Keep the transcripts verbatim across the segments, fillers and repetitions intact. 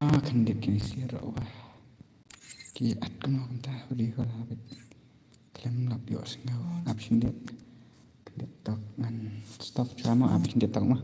Ah, khyndiat kine sir ruh. Ki at kumno kumta, huri hura bit. Khlem lap ïohsngew, ap khyndiat. Khyndiat tok ngan stop shuwa mo, ap khyndiat tok mo.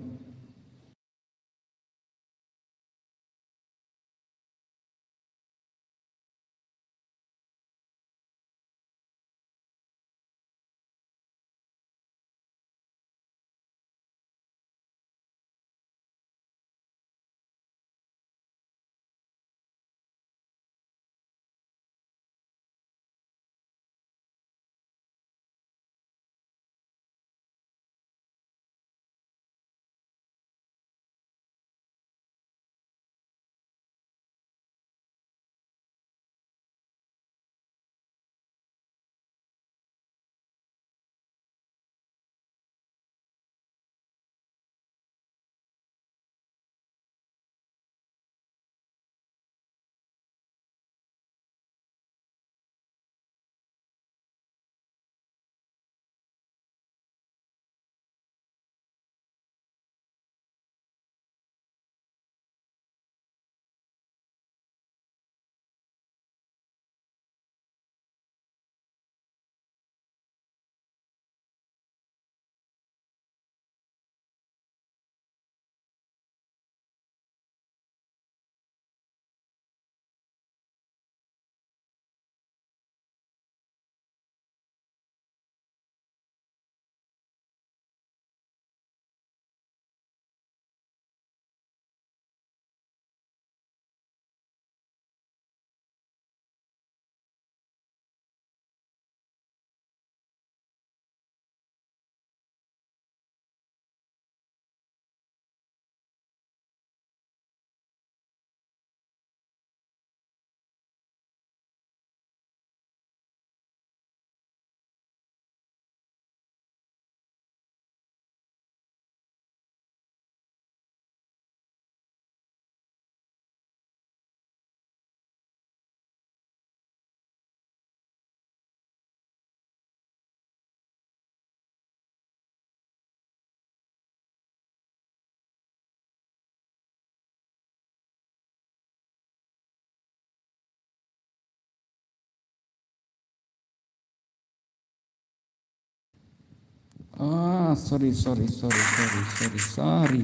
Ah, sorry, sorry, sorry, sorry, sorry, sorry.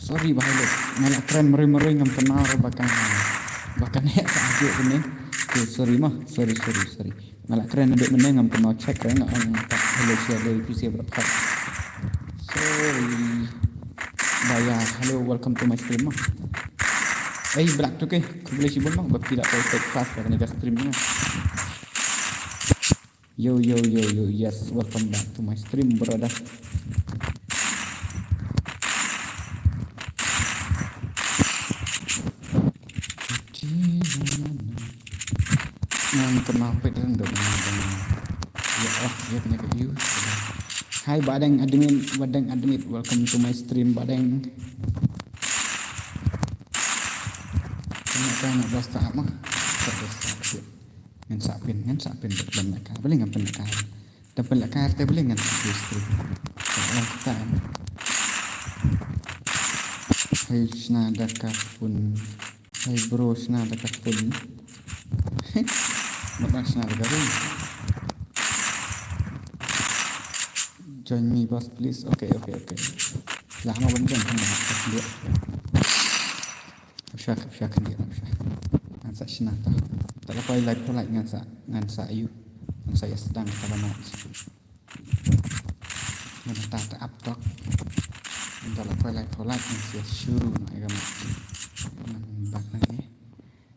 Sorry, ba halo. Nga la kren marwei marwei, ngam kynmaw ba kan, ba kan heh ka ajo kane. Okay, sorry mo. Sorry, sorry, sorry. Nga la kren naduh mynne, ngam kynmaw check re, nga ong pat hello, share dei phi sha baroh. Sorry. Ba ïa, hello, welcome to my stream mo. Ei, Black two K, khublei shibun mo ba phi la poi take part ha kane ka stream mo. Yo, yo, yo, yo, yes, welcome back to my stream, brother. Ngan kynmaw peit ïa ndo, ïa off ïa kane ka use. Hi Badeng admin, Badeng admin, welcome to my stream Badeng. Kane ka nga bas ta ma. Ngan sa pyn, ngan sa pyn ban laka, balei ngan pynlaka. Te pynlaka te balei ngan sa pyn stream. Ka long kata. Hei shna da ka phone. Hey bro, shna da ka phone. Mut ba shna da ka ring. Join me boss please. Okay, okay, okay. Lah mo ban join hang ba ka dia. Sha sha kan dia sha. Ngan sa shna ta. Ta la poi live pho lait ngan sa ngan sa ïa. Ngan sa ïa sdang ta ba mo. Ngan ta ta ap tok. Ngan ta la poi live pho lait ngan sa ïa shuru na ïa ka mo. Ngan bak na ïa.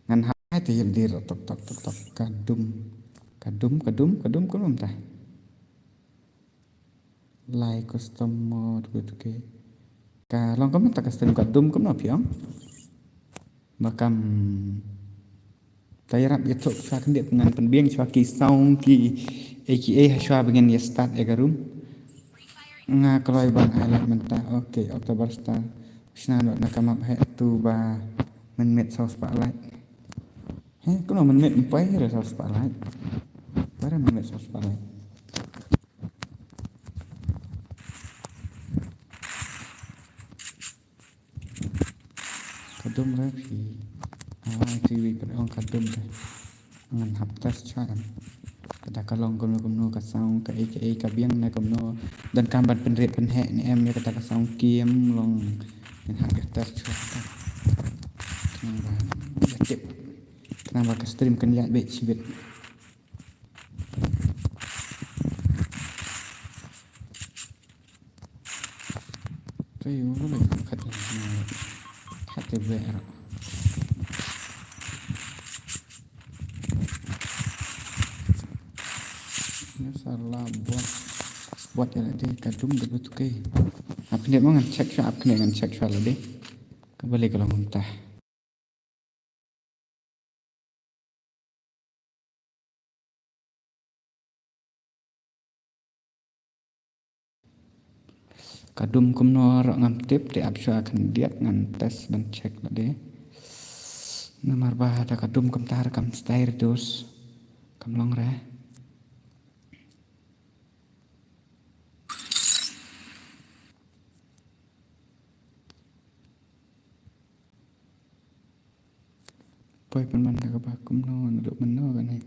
Ngan hai te ïa dir tok tok tok tok. Ka dum. Ka dum, ka dum, ka dum, ka dum ta. Lai custom mode, okay, okay. Ka long kumta ka stream ka dum kumno phi ong? Ba kam ta ïarap ïathuh shuwa khyndiat ngan pynbiang shuwa ki sound ki A K A ha shuwa ba ngin ïa start ïa ka room. Nga kloi ban highlight mynta. Okay, October Star. Shna noh na ka map heh tu ba mynmiet saw spotlight. Heh, kumno mynmiet mynpai re saw spotlight. Para mynmiet saw spotlight. Ka dum re phi. Wai tu wi pynong ka dum te. Ngan hap test shuwa em. Kata ka long kumno kumno ka sound, ka ei ka ei ka biang ne kumno. Donkam ban pynrit pynheh ne em ïa kata ka sound kim long. Ngan hap ïa test shuwa kata. Khnang ba ïa tip. Khnang ba ka stream kan ïaid beit shibit. Te ïa u la khat ïa u khat te beh ra. Ïa sa la buat buat ïa la dei ka dum da batu ke. Ap khnit mo ngan check shuwa, ap khnit ngan check shuwa la dei. Ka balei ka long kumta. Ka dum kumno ruh ngam tip te ap shuwa khyndiat ngan test ban check la dei. Namar ba da ka dum kumta ruh kam style dos kam long re. Poi pynban da kaba kumno naduh mynno kane.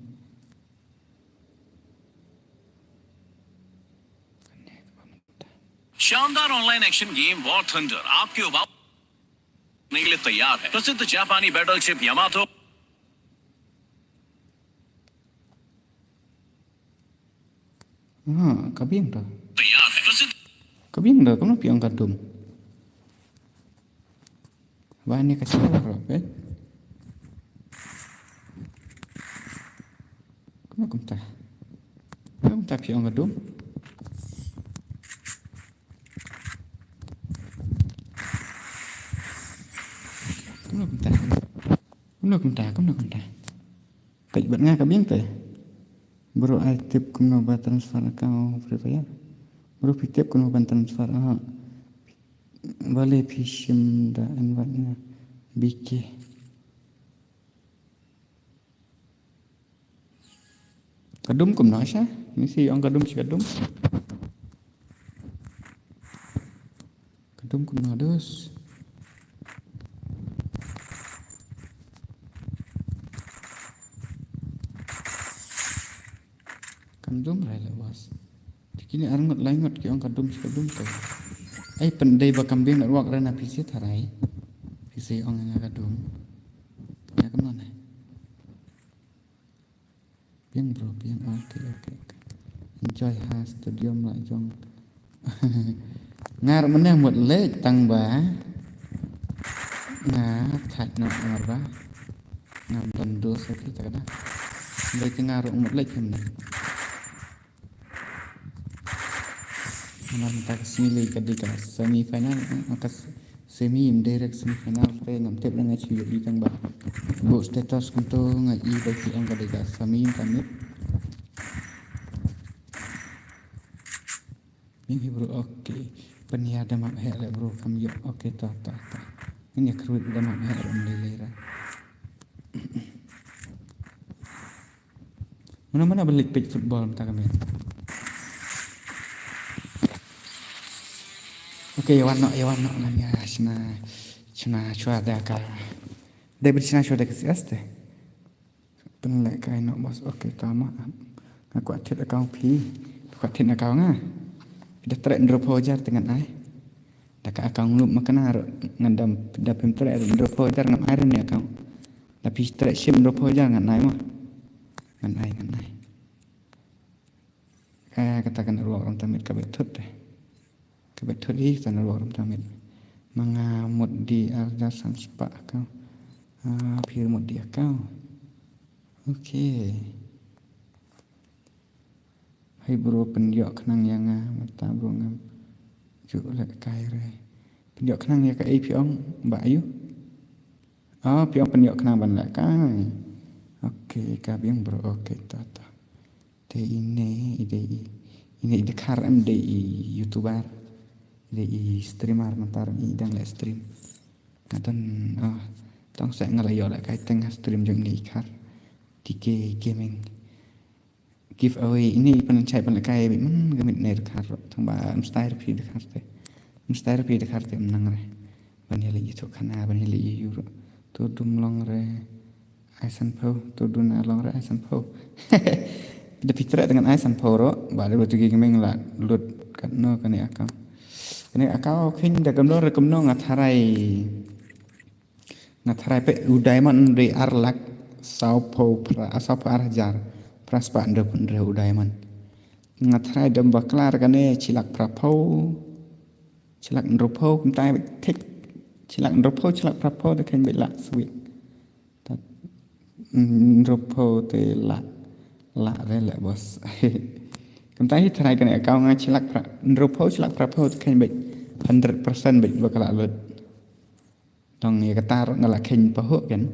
शानदार ऑनलाइन एक्शन गेम वॉर थंडर आपके उबाऊ करने के लिए तैयार है। प्रसिद्ध जापानी बैटलशिप यामातो। Ha, ka biang to. तैयार है। प्रसिद्ध Ka biang to, kumno phi ong ka dum. Ba ne ka chwa ro pe. Kumno kumta. Kumno kumta phi ong ka dum. Kumno kumta. Kumno kumta, kumno kumta. Peit bad nga ka biang te. Bro, ai tip kumno ba transfer account Free Fire. Bro, phi tip kumno ban transfer, ah. Balei phi shim da invite nga. B K. Ka dum kumno sha? Ni si ong ka dum shi ka dum. Ka dum kumno dus. Kam dum rai la bas. Te kine ar ngut lai ngut ki ong ka dum shi ka dum ka. Ai pyndei ba kam biang network re na P C tharai. P C ong nga ka dum. Ïa kumno ne. Biang bro, biang. Okay, okay, okay. Enjoy ha studio ma la jong. Nga ruh mynne mut leit tang ba nga thait noh namar ba ngam don dos ïa kita ka da. Leit nga ruh mut leit hynne. Namar mynta ka sngi lei ka dei ka semi final, eh, ka s-, semi, ym dei re ka semi final te ngam tip re, nga shu ïohi tang ba buh status kumto nga i ba ki ong ka dei ka semi ka miet. Ïa hi bro, okay. Pynïa da map heh le bro, kam ïoh. Okay, to to to. Ngin ïa kyrwit da map heh le, ym lei lei re. Mano mano ba leit peit football mynta ka miet. Okay, ïa wan noh, ïa wan noh ngan ïa shna, shna shuwa da ka. Dei ban shna shuwa da ka C S te. Pynlehkai noh boss. Okay, tama. Nga kwah thied account phi. Phi kwah thied account nga. Phi da treh hynriewphew hajar te ngan ai. Da ka account loop ma kane ruh ngan dam, da phim treh ruh hynriewphew hajar ngam ai re ne account. Da phi treh shim hynriewphew hajar ngan ai mo. Ngan ai, ngan ai. Eh, kata ka network ruh mynta miet ka beit thut te. Ka beit thut hi kata ka network ruh mynta miet. Ma nga mut die ar hajar san spah account. Ah, phi mut die account. Okay. Hai bro, pynïoh khnang ïa nga, mynta bro ngam ju lehkai re. Pynïoh khnang ïa kaei phi ong, Bah Ayu? Oh, phi ong pynïoh khnang ban lehkai. Okay, ka biang bro, okay, to to. Te ine i dei i, ine i dkhar em, dei i YouTuber, dei i streamer, mynta i dang leh stream. Nga don, oh, tang seh nga la ïoh lehkai teng ha stream jong ine i dkhar. T K Gaming. Giveaway, ine i pynshai pynlehkai beit man ka miet ne dkhar ruh. Tang ba ym stai ruh phi dkhar te. Ym stai ruh phi dkhar te ym nang re. Ban ïaleit ïathuh khana, ban ïaleit ïa u ruh. To dum long re. Ai sanphew, to duna long re ai sanphew. Da phi treh dengan ai sanphew ro, ba da batu ki kemeng la lut katno kane account. Kane account khin da kamno re kamno nga tharai. Nga tharai pe u diamond de ar lak saw phew phra, saw phew ar hajar phra spah hynriew phew hynriew u diamond. Nga tharai dam bakla re kane chilak phra phew. Chilak hynriew phew kumta bit thik. Chilak hynriew phew, chilak phra phew de khin bit lak sweet. Tat hynriew phew te la la re le bos. Kumta hi tharai kane account nga chilak phra hynriew phew, chilak phra phew te khin bit hundred percent bit bakla lut. Tong ya kata ruh nga la khein pahuh kan.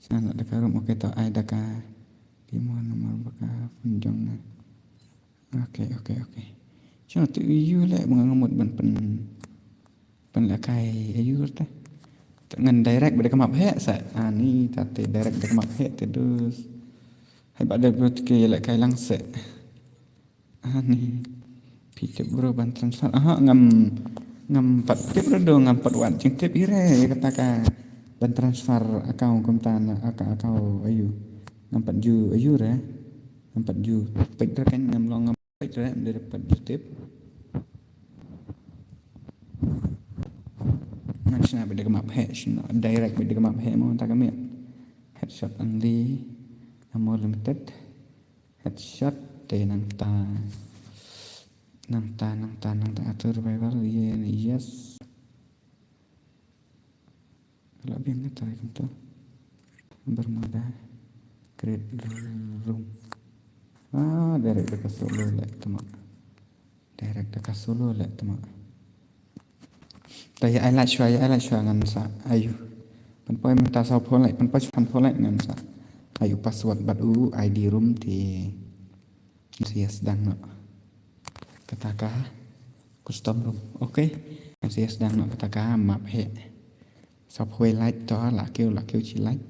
Sa la daka rum, okay, to ai daka. Di mo nomor baka phone jong na. Okay, okay, okay. Cho tu yu le ba nga ngamut ban pen pen la kai ayu ta. Ta ngan direct ba da ka map he sa. Ani ta te direct da ka map he te dus. Hai ba da bro ke la kai lang se. Ani. Phi tip bro ban transfer. Aha, ngam ngam pat tip bro do, ngam pat wan jingtip ire kata ka ban transfer account kumta na aka account ayu. Ngam pat ju ayu re. Ngam pat ju pek re kan ngam long ngam pek re, ngam pat ju tip. Ngan shna bit da ka map he, shna direct bit da ka map he mo ta ka miet. Headshot only. Ammo limited. Headshot te nangta. Nangta, nangta, nangta. Auto revival, ye, yes. Kalau biang na try kumto. Bermuda. Create room. Ah, direct da ka solo le tuma. Direct da ka solo le tuma. Ta ya ai lait shwa, ya ai lait shwa ngan sa ayu. Pan poi mynta saw phew lait, pan poi shwa phew lait ngan sa ayu password bad u I D room te. Ngan sa ïa sdang noh kata ka custom room. Okay. Ngan sa ïa sdang noh kata ka map he. Saw phew lait to la kiew, la kiew chi lait.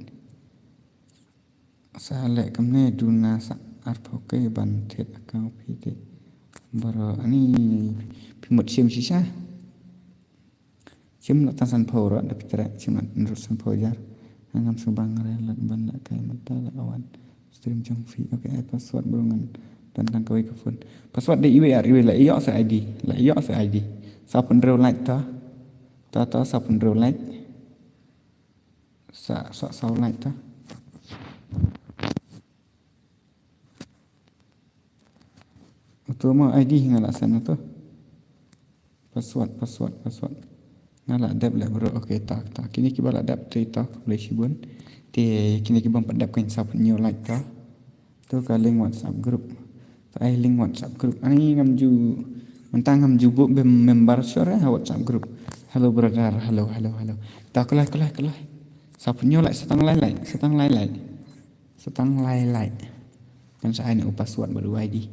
Sa leh kumne duna sa arphew K ban thied account phi te. Bro, ani phi mut shim shisha. Shim la tang sanphew ruh da phi treh, shim la tang sanphew hajar. Ngam shu bang re lat ban leh kai mynta la wan stream jong phi. Okay, ai password bro ngan don tang kawei ka phone. Password dei iwei ar iwei, la ïoh sa I D, la ïoh sa I D. Saw phew hynriew lait to. To to saw phew hynriew lait. Sa, sa, saw lait ta. Uto ma I D nga la send uto. Password, password, password. Nga la dep le bro, okay, ta, ta. Kine kiba la dep te ta, khublei shibun. Te kine kiba pat dep kan sa pynñiaw lait ta. To ka link WhatsApp group. To ai link WhatsApp group. Ani ngam ju, mynta ngam ju buh bem member sure ha WhatsApp group. Hello brother, hello, hello, hello. Ta kloi, kloi, kloi. Sa pynñiaw lait, sa tang lai lait, sa tang lai lait. Sa tang lai lait. Kan sa ai ne u password bad u I D.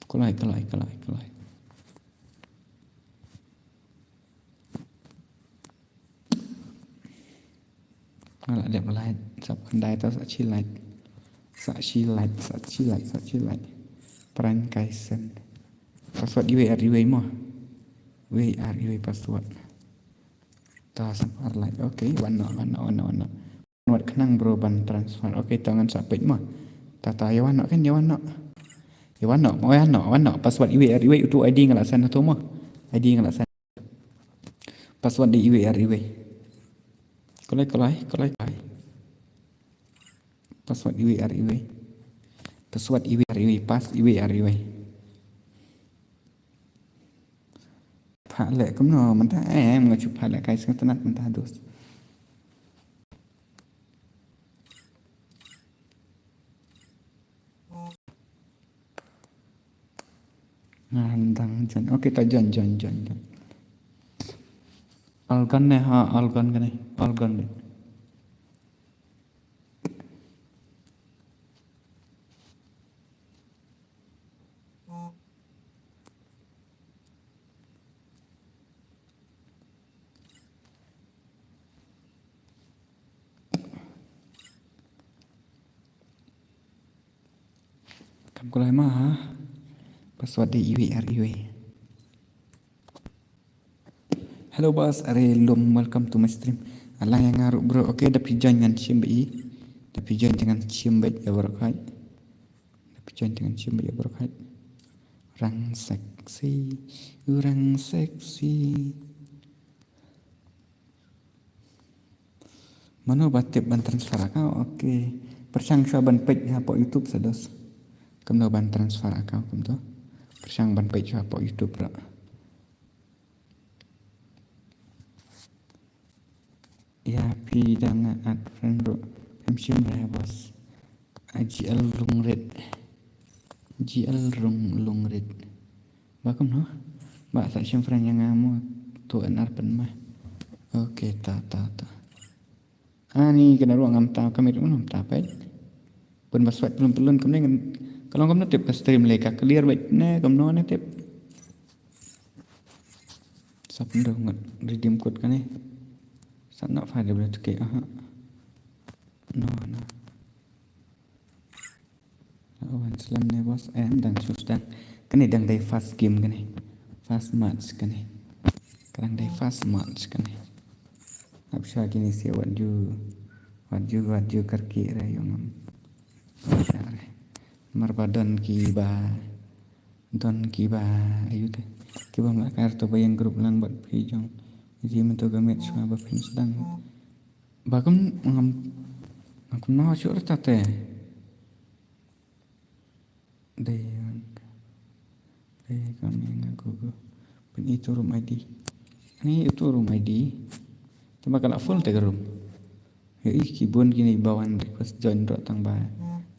Kloi, kloi, kloi, kloi. Nga la dep lait, sap khyndai ta sa shi lait. Sa shi lait, sa shi lait, sa shi lait. Pran kai sen. Password iwei ar iwei mo. Iwei ar iwei password. Ta sa ar lait. Okay, wan noh, wan noh, wan noh, wan noh. Wat khnang bro ban transfer. Okay, ta ngan sa peit mo. Ta ta ïa wan noh kan, ïa wan noh. Ïa wan noh, wan noh, wan noh. Password iwei ar iwei utu I D nga la send utu mo. I D nga la send. Password dei iwei ar iwei. Kloi, kloi, kloi, kloi. Password iwei ar iwei. Password iwei ar iwei, pass iwei ar iwei. Phah leh kumno mynta, eh, nga shu phah leh kai sngewtynnat mynta dos. Nga dang join. Okay, ta join, join, join, join. Algon ne ha, algon kane, algon ne. Kam kulai ma ha. Password dei iwei ar iwei. Hello boss, are lum, welcome to my stream. Alang ïa nga ruh bro. Okay, da phi join ngan shim bad i. Da phi join te ngan shim bad ïa baroh khoit. Da phi join te ngan shim bad ïa baroh khoit. Rang sexy, u rang sexy. Mano ba tip ban transfer account? Okay. Pyrshang shuwa ban peit hapoh YouTube sa dos. Kumno ban transfer account kumto. Pyrshang ban peit shuwa hapoh YouTube ruh. Ïa phi dang add friend ruh. Phim shim re boss. G L Lungrit. G L Rung Lungrit. Ba kumno? Ba sa shim friend ïa nga mo. Tu N R pyn ma. Okay, ta ta ta. Ani kane ruh ngam ta commit, ngam ta peit. Pyn ba swat pelun pelun kumne ngan. Ka long kumno tip ka stream le ka clear beit ne kumno ne tip. Sap ndo ngat redeem code kane. Sap na fa de bla tuke, aha. No, no. Wan slem ne boss, em dang shu sdang. Kane dang dei first game kane. First match kane. Ka dang dei first match kane. Hap shuwa kine se wat ju, wat ju, wat ju kyrkieh re ïa ngam. Sha re. Mar ba don kiba, don kiba, ayu te. Kiba mlakar to ba ïeng group lang bad phi jong. Ji mynta ka met shuwa ba phin sdang. Ba kum ngam, ngam kum noh shuh rta te. Dei, dei kam ïa nga Google. Pyn i tu room I D. Ni i tu room I D. Te ba ka la full te ka room. Ïohi ki bun kine ba wan request join ruh tang ba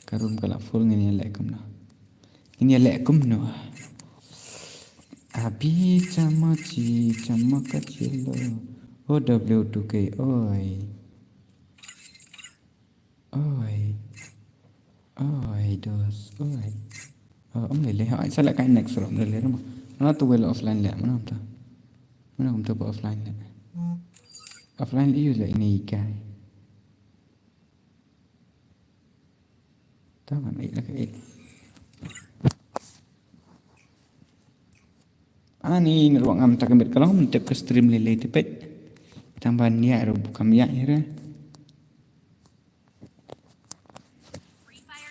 ka room ka la full, ngin ïa leh kumno. Ngin ïa leh kumno. Abi chamachi chamaka chilo. O W two K oi. Oi. Oi, dos, oi. Oh, ym lei lei, ha, sa leh ka next ruh, ym lei lei ruh mo. Mano tu wel offline leh, mano kumta. Mano kumta ba offline leh. Offline leh use leh ini ikai. Ta man ai leh ka ai. Ani ruh ngam ta commit ka long, tip ka stream lei lei te peit. Tang ban ïa ruh kam ïa ira.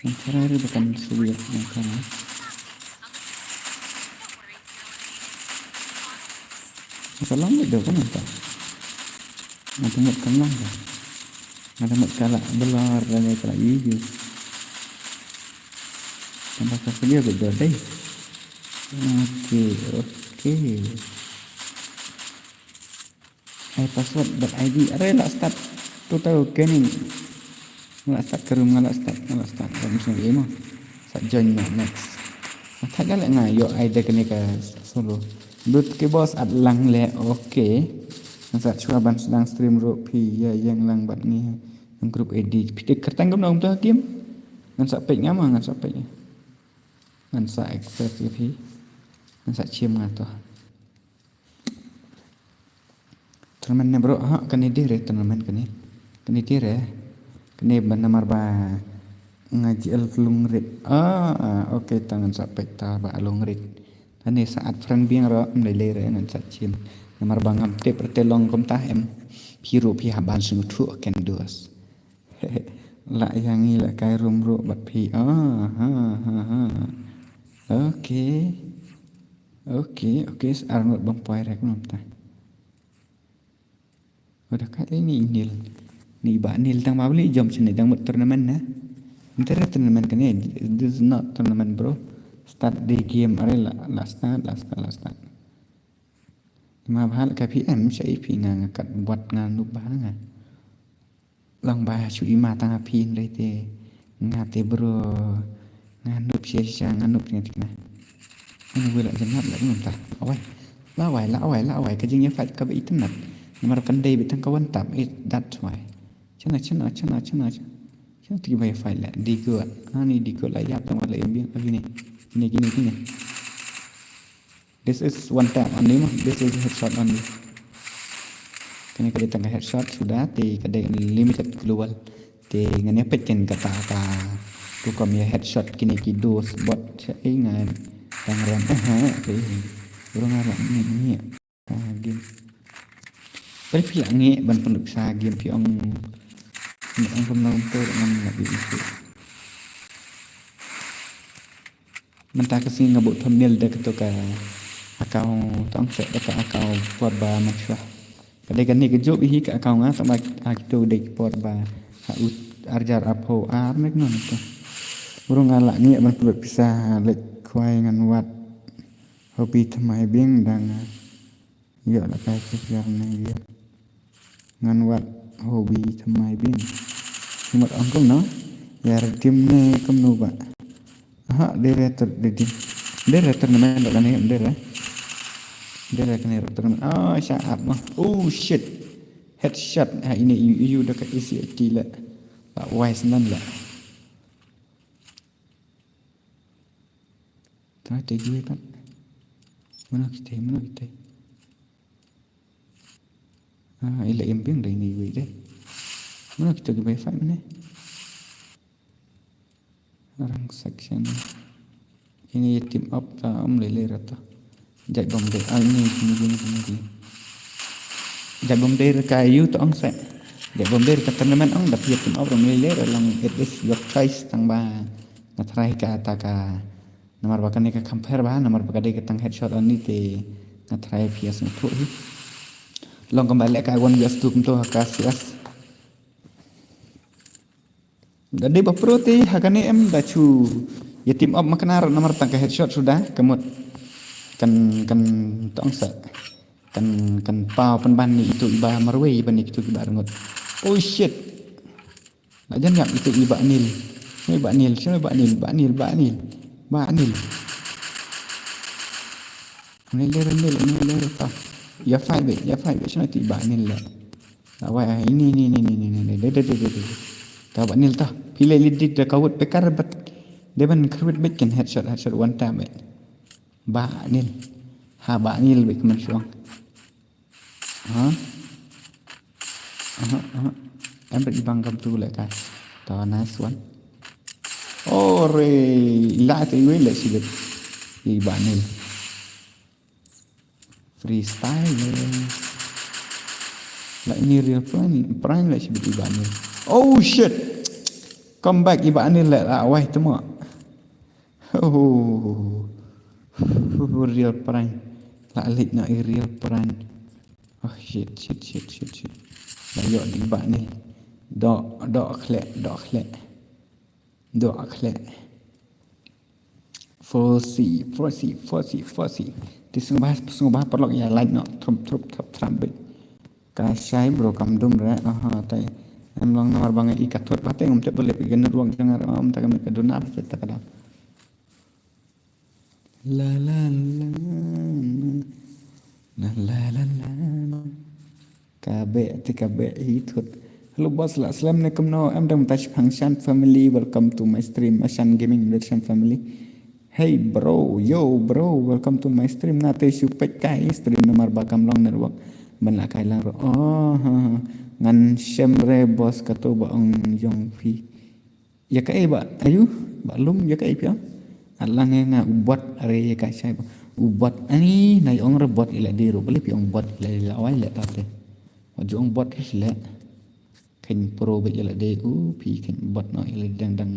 Nang kara re ba kan suwi nang kara. Nang ka long beit da ka nang ka. Nang ka mut ka long ka. Nang ka mut ka la blur da ne ka la yu yu. Nang ka clear beit da dei. Okay, okay. Ai password bad I D. Are la start tu tau kene. Nga la start ka room, nga la start, nga la start. Nga la start. Sa join nga next. Nga thak leh nga ïoh ai da kane ka solo. Lut ki boss at lang leh, okay. Ngan sa shuwa ban sdang stream ruh phi ïa ïeng lang bad ngi. Ngan group A D. Phi te kyrteng kumno kumta game. Ngan sa peit nga ma, ngan sa peit. Ngan sa accept ïa phi. Ngan sa chim nga to. Tournament ne bro, ha, kane dei re tournament kane. Kane dei re. Kane ba namar ba nga G L Lungrit. Ah, ah, okay, ta ngan sa peit ta ba Lungrit. Kane sa add friend biang ruh, ym lei lei re ngan sa chim. Namar ba ngam tip re te long kumta em. Phi ruh phi hap ban sngewthuh ken dos. La ïa ngi la kai room ruh bad phi. Ah, ha, ha, ha. Okay. Okay, okay, sa ar ngut bam poi rek kumta. Udah kat ini Nil. Ni ba Nil tang ba beli jom sini dang mut tournament na. Ntar tournament kene, this is not tournament bro. Start the game, are la, la start, la start, la start. Ma bhal ka P M sha i phi nga nga kat buat nga nup ba nga. Long ba shu i ma tang a phin re te. Nga te bro. Nga nup sha sha nga nup nga tikna. Nga wela jam nap la num ta. Awai. La awai, la awai, la awai. Ka jing ya fight ka ba internet. Namar kan dei bitang ka one tap. It, that's why. Chana, chana, chana, chana. Chana tiki ba ya fight la. Digo. Ani digo la ya tang wala ya biang. Gini. Gini, gini, gini. This is one tap only mo. This is headshot only. Kane ka dei tang ka headshot suda te ka dei unlimited global. Te ngan ïa peit ken kata ka rukom ïa headshot kine ki dos bot sha ei ngan tang rem. Aha, te. Bro nga rem ni ni. Ah, game. Pyrshah phi la ngi ban pynlut sa game phi ong. Phi ong kumno kumto ngam la bi issue. Mynta ka sngi nga buh thumbnail da kato ka account tang se da ka account por ba man shuwa. Ka dei kane ka jop hi ka account nga tang ba ha kito dei por ba ha u arjar apho ar mek non to. Uru nga la ngi ban pynlut pisa lek khwai ngan wad. Hobi thymmai biang dang. Ïoh la kai ka jar na ïa. Ngan wad hobi thymmai biang. Himat ong kumno? Ïa redim ne kumno ba. Aha, dei re ter redim. Dei re ter na men ro kane, dei re. Dei re kane ro ter na men. Oh, shut up ma. Oh shit. Headshot. Ha ini ïu ïu da ka isi ati la. La wise nan la. Try te gue pat. Mano kita, mano kita. Ah, ila em biang dai ni wei dai. Mano kita ke bai fight mana? Orang section. Ini ya team up ta om lele rata. Jai bom dai, ah, ini, ini, ini, ini, ini. Jai bom dai reka yu to ong se. Jai bom dai reka tournament ong da pia team up rom lele ra long it is your choice tang ba. Nga try ka ta ka. Namar ba kane ka compare ba, namar ba ka dei ka tang headshot ani te nga try pia sngewthuh hi. Long kamba leh ka one versus two kumto ha ka C S. Da dei ba pro te ha kane em da chu ya team up makna namar tang ka headshot suda ka mut kan kan tong sa kan kan paw pynban ni itu iba marwei iba ni itu iba rengut. Oh shit. La jan yap itu iba nil. Ni ba nil, sino ba nil, ba nil, ba nil. Ba nil. Ni lere nil, ni lere ta. Ya fight be, ya fight be, sino itu iba nil la. Awai, ini, ini, ini, ini, ini, ini, de, de, de, de, de. Ta ba nil ta. Pile lidik da kawut pekar bat. Deban karbit bet kan headshot, headshot one time bet. Ba nil. Ha ba nil bet kemen suang. Ha? Aha, aha. Em bet ibang kam tu leka. Ta nice one. Ore, la te iwe le sibet. Iba nil. Freestyle. La ini real prime, prime la sibit iba nil. Oh shit. Come back iba nil la la wai temo. Oh. Real prime. La lik na i real prime. Oh shit shit shit shit shit. La yok di iba nil. Dok dok khlek dok khlek. Dok khlek. Fosi, fosi, fosi, fosi. Ti sngewbha, sngewbha paralok ïa like noh, trup, trup, trup, trup, bit. Ka shai bro, kam dum re, aha, tai. Em long namar ba nga i ka thot ba te ngam tip ba lep i ka network jong nga re, um, ta ka met ka duna ba te ta ka dam. La, la, la, la. La, la, la, la. Ka beh, te ka beh, hi thut. Hello boss, la slem ne kumno, em dang touch function family, welcome to my stream, Ashan Gaming Version family. Hey bro, yo bro, welcome to my stream. Nga te shu peit kai stream namar ba kam long network. Ban la kai lang ro. Oh, ha, ha. Ngan shem re boss kato ba ong jong phi. Ïa kaei ba, ayu, ba lum ïa kaei phi ong. Alang ïa nga u bot are ïa ka shai ba. U bot ani na ïa ong re bot ila dei ru bali phi ong bot ila ila wai ila tate. Wa ju ong bot ila. Kan pro ba ila dei u phi kan bot no ila dang dang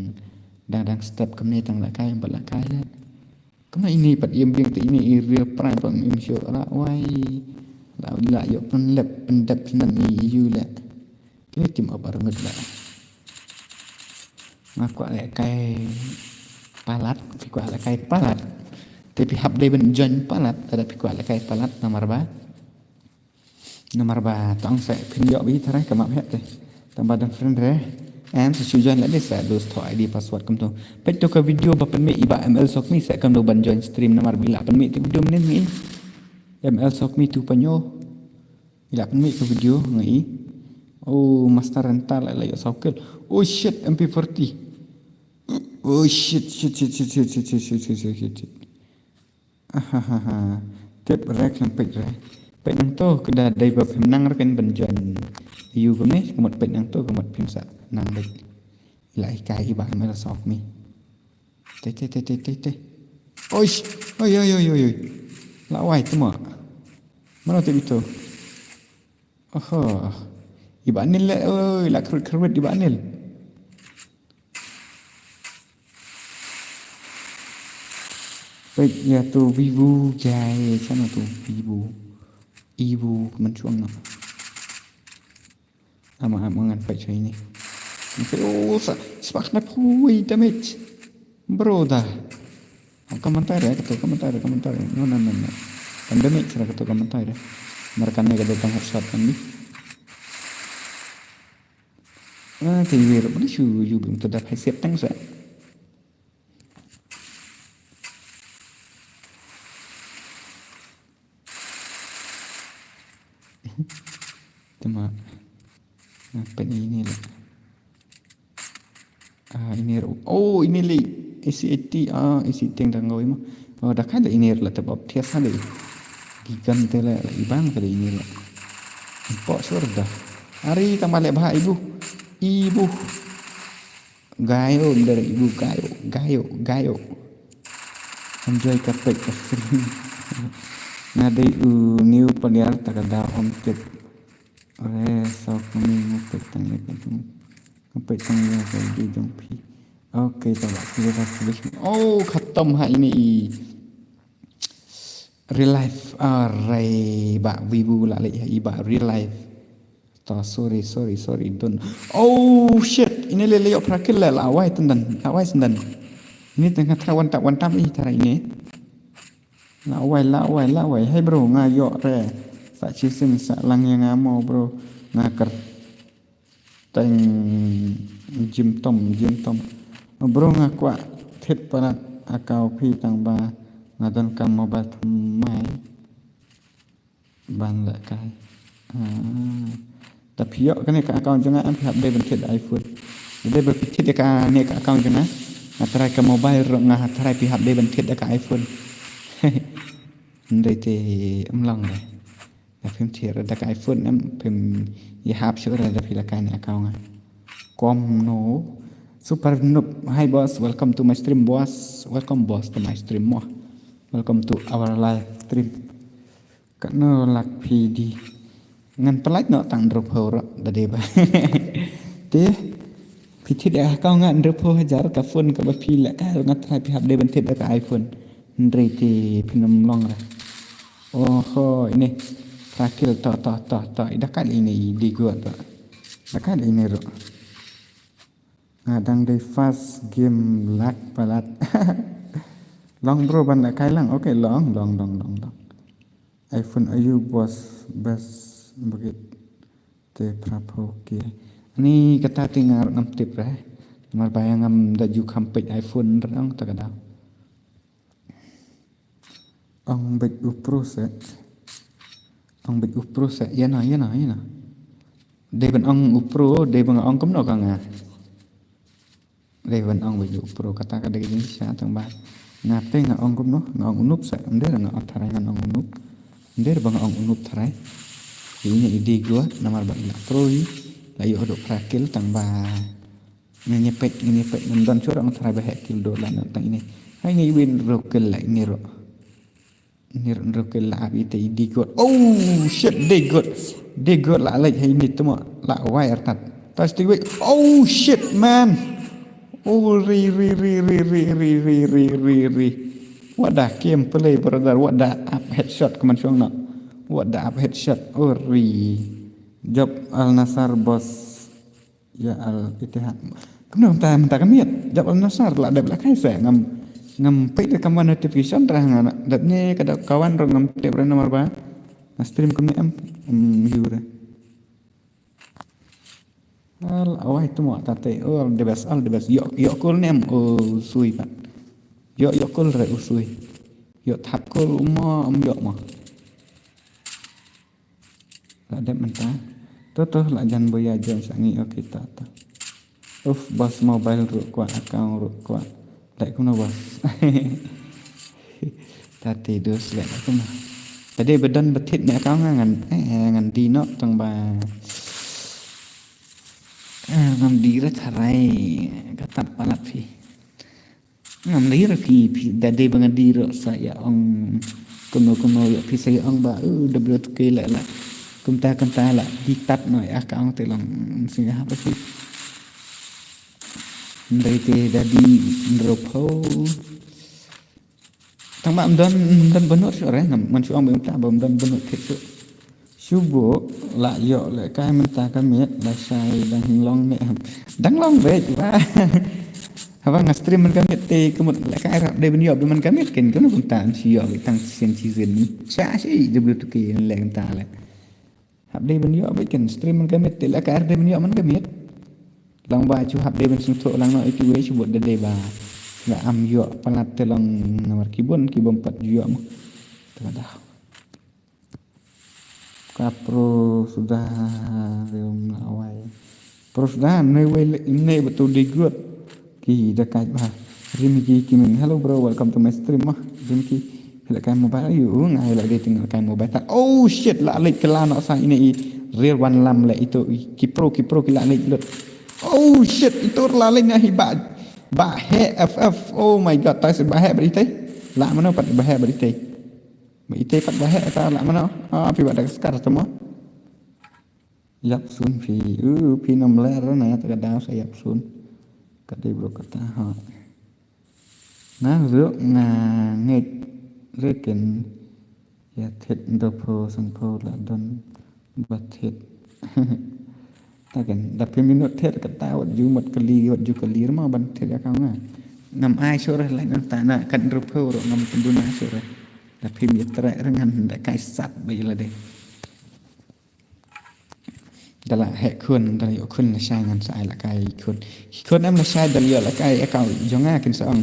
dang dang step kamne tang la kai ba la kai la. Kama ini pat ïem biang te ini i real prime pat im shu la wai. La la ïoh pynlep pyndep pyndep i yu la. Kini tim apa renget la. Nga kwah leh kai palat, phi kwah leh kai palat. Te phi hap dei ban join palat, tada phi kwah leh kai palat namar ba. Namar ba tang sa phin ïoh bi tharai ka map hep te. Tang ba dang friend re. Em sa shu join la de sa dos tho I D password kumto. Peit to ka video ba pynmih i ba M L Sokmi sa kam do ban join stream namar ba i la pynmih te video mynnin ngi. M L Sokmi tu panyo. I la pynmih ka video ngi. Oh, Master Rental la ïoh saw kill. Oh shit, M P forty. Oh shit, shit, shit. Ahahaha. Tip re khlem peit re. Peit nangto ka da dei ba phim nang re kan ban join. Yu kumne ka mut peit nangto ka mut phim sa nang beit. Ila hikai i ba M L Sokmi. Te te te te te te. Oish. Oi oi oi oi oi. La wai tuma. Mano tip ito. Oho. Iba nil le, oi, la khrut khrut iba nil. Peit ïa tu Vivo jai, sana tu Vivo. Ibu kemencuang na. Ama ama ngan peit shai ni. Peit, oh, sa, spark na pui damage. Bro da. Komentar ya, kata komentar, komentar. No, no, no, no. Pandemic sara kata komentar ya. Mereka ni kata tang headshot kan ni. Ah, tinggi rup ni shu yu bim tu dah hai siap tang sa. Tama. Apa ni ni lah. Ah, ini ru. Oh, ini li. Isi iti ah, isi ting dang gawi ma. Oh, dah kada ini la tebab tias ada. Gigan tele la ibang kada ini la. Empok sur dah. Hari tambah lek bah ibu. Ibu. Gayo dari ibu gayo, gayo, gayo. Enjoy kapek stream. Nadei u new player takada om tip. Re sau kami ngapek tang ya katu. Ngapek tang ya katu jong pi. Okay, tabak kita sudah. Oh, khatam ha ini i. Real life. Arai ba wibu la leh i ba real life. Ta sorry, sorry, sorry, don. Oh shit, ini le le yok prakil le la wai tendan, la wai sendan. Ini tengah tra one tap one tap i tara ini. La wai, la wai, la wai. Hey bro, nga yok re. Sa chisim sa lang yang amo bro. Nga ker. Teng jim tom, jim tom. Bro nga kwah thied palat account phi tang ba nga don ka mobile thymmai ban lehkai. Ah. Ta phi ïoh kane ka account jong nga em phi hap dei ban thied iPhone. Dei ba phi thied ïa kane ka account jong nga. Nga try ka mobile ruh nga try phi hap dei ban thied ïa ka iPhone. Ndei te em long re. Da phim thied da ka iPhone em phim ïahap shuh re da phi la kai ne account nga. Kom no. Super Noob. Hi boss, welcome to my stream boss. Welcome boss to my stream mo. Welcome to our live stream. Katno lak phi dei. Ngan pynlait noh tang hynriewphew ruh da dei ba. Te phi thied ïa ka account nga hynriewphew hajar ka phone kaba phi la kai nga try phi hap dei ban thied da ka iPhone. Hynrei te phin ym long re. Oho, ini. Trakil to, to, to, to. I da kat ini, i di gua to. Da kat ini ruh. Nga dang dei fast game lag palat. Long bro ban lehkai lang. Okay, long, long, long, long, long. iPhone ayu boss best bukit te phra phew ki. Ani kata te nga ruh ngam tip re. Namar ba ïa ngam da ju kham peit iPhone re ong ta ka daw. Ong beit u Pro se. Ong beit u Pro se. Ïa na, ïa na, ïa na. Dei ban ong u Pro, dei ban ong kumno ka nga. Dei ban ong beit u Pro kata ka dei ka jingshisha tang ba. Nga te nga ong kumno, nga ong u Noob se. Ym dei nga ong tharai ngan ong u Noob. Ym dei ba nga ong u Noob tharai. Ïa ine i dei gua, namar ba i la Pro i. La ïoh haduh phra kill tang ba. Nga ñiapeit, nga ñiapeit, ngam don shuh ruh nga tharai ba heh kill dor la na tang ine. Hai ine i win ruh kill la ine ruh. Ine ruh kill la ap ite i dei got. Oh shit, dei got. Dei got la leit hai ine tuma la wai artat. Tas ti wei. Oh shit man. Oh ri ri ri. What the game play brother. What the up headshot kaman shong na. What the up headshot. Oh ri. Job Al Nassr boss. Ya Al Ittihad. Kumno mynta mynta ka miet. Jop Al Nassr la dep la kai se ngam ngam peit da ka notification ra nga dep ne ka da kawan ruh ngam tip re namar ba. Na stream kumne em em yu re. Al awai tu mo ta te all the best all the best yok yok kul ne em o sui pat. Yok yok kul re o sui. Yok thap kul mo em yok mo. La dep mynta. To to la jan boya jan sa ngi okay ta ta. Uf boss mobile ruh kwah account ruh kwah. Leh kumno boss. Ta te dos leh kumno. Tadi bedan betit ne account ngan eh ngan di nok tang ba. Eh, ngan di re tharai ka tap palat phi. Ngam lei ruh phi, phi da dei ba nga dei ruh sa ïa ong kumno kumno ïa phi sa ïa ong ba u da bro tu ke la la. Ka Kumta kumta la di tat noh ïa ka ong te long sngewbha ba ki. Hynrei te da di hynriew phew. Tang ba ym don, ym don bynnud shuh re, ngam, ngan shu ong ba mynta ba ym don bynnud thied shuh. Shu buh la ïoh lehkai mynta ka miet, lashai dang long ne em. Dang long beit ba. Haba nga stream man ka miet te ka mut lehkai hap dei ban ïoh beit man ka miet, ken kumno kumta, shu ïoh beit tang shisien shisien. Sha shi W two K leh kumta leh. Hap dei ban ïoh beit, ken stream man ka miet te lehkai hap dei ban ïoh man ka miet. Long ba shu hap dei ban sngewthuh lang noh ïa kiwei, shu bud da dei ba nga am ïoh palat te long namar ki bun ki bym pat ju ïoh mo. Te ka daw. Ka pro suda, rim la wai. Pro suda, ne wei le, ne ba tu dei gut. Ki da kai ba. Rim ki ki min. Hello bro, welcome to my stream ma. Rim ki. Phi la kai mobile, ayu, nga la dei teng la kai mobile ta. Oh shit, la leit kylla noh sa ine i real one lam le itu i ki pro, ki pro ki la leit lut. Oh shit, itu la leit na hi ba, ba he F F. Oh my god, tai se ba he ba itei. La mano pat ba he ba itei. Ba itei pat ba he ta la mano. Ah, phi ba da skar tamo. Ïap sun phi. Uh, phi nam ler na ta ka daw sa ïap sun. Ka dei bro kata ha. Nga ruh nga ngeit re ken ïa thied hynriew phew san phew la don ba thied. Ta ken da phim ïa thied kata wat ju mut kali, wat ju kali re ma ban thied ïa ka nga. Ngam ai shuh re, lait nangta na kat hynriew phew ruh ngam kynduh na shuh re. Da phim ïa treh re ngan da kai sat ba ïa lade. Da la heh khun, da la ïoh khun lashai ngan sa ai lehkai khun. Khun em lashai da la ïoh lehkai account jong nga kin sa ong.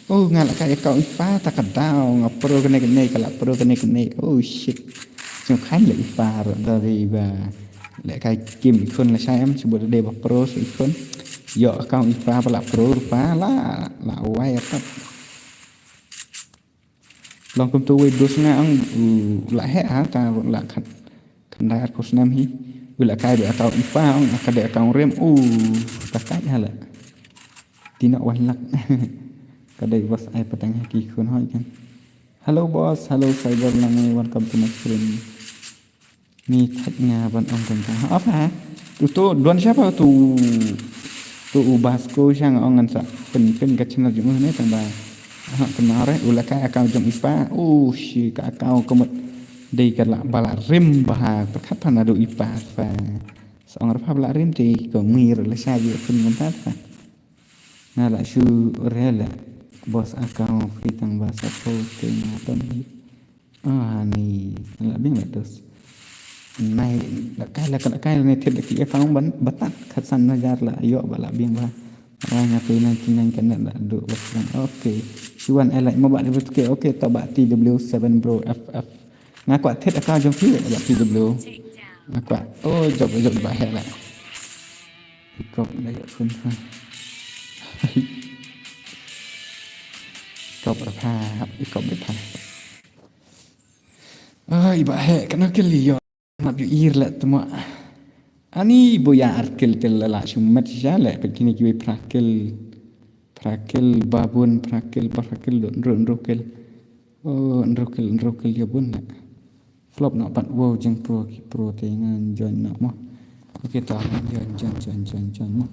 Oh, nga lehkai account i pa ta ka daw, nga pro kane kane, ka la pro kane kane. Oh shit. Sngewkhlaiñ leh i pa ruh da dei ba lehkai kim i khun lashai em, shu bud da dei ba pro sa i khun. Ïoh account i pa ba la pro ruh pa la, la wai pat. Long kumtu wei dus nga ong u la heh ha ta la khat khyndai arphew snem hi. U la kai da account i pa ong ka da account rem u ta kai ha la. Ti nok wan lak. Ka dei boss ai pateng ha ki khun hoi kan. Hello boss, hello Cyber Langai, welcome to my stream. Ni thait nga ban ong tang tang. Ha, apa? Tu tu don siapa tu? Tu u Basko siang ong ngan sa pyn pyn ka channel jong u ne tang ba. Ha, kena re u la kai account jong i pa. U shi ka account ka mut dei ka la ba la rim ba ha. Pyrkhat pa na du i pa pa. Sa ong re pa ba la rim te ko ngir la sa ji pyn ngan ta pa. Nga la shu re la boss account free tang ba sa ko te nga ton hi. Ah, ni la biang la dus. Nai la kai la kai la ne thied la ki account ban batat khatsan hajar la ïoh ba la biang ba. Wai nga tu nai ki nai ka net la du ba sang. Okay. Shu wan ai like mo ba de okay, okay, to ba T W seven bro F F. Nga kwah thied account jong phi ba T W. Nga kwah. Oh, jop jop ba heh la. Kop la ïoh khun ha. Kop ra pha, kop ra pha. Ai ba heh kana kili ïoh. Map ïoh ir la tmo. Ani boya ar kil til la la shumat sha le pekini kiwi prakil. Prakil babun prakil prakil don ron rokil. Oh, nrokil nrokil ïa bun la. Flop noh pat wow jeng pro ki pro te ngan join noh mo. Okay ta ngan join join join join join mo.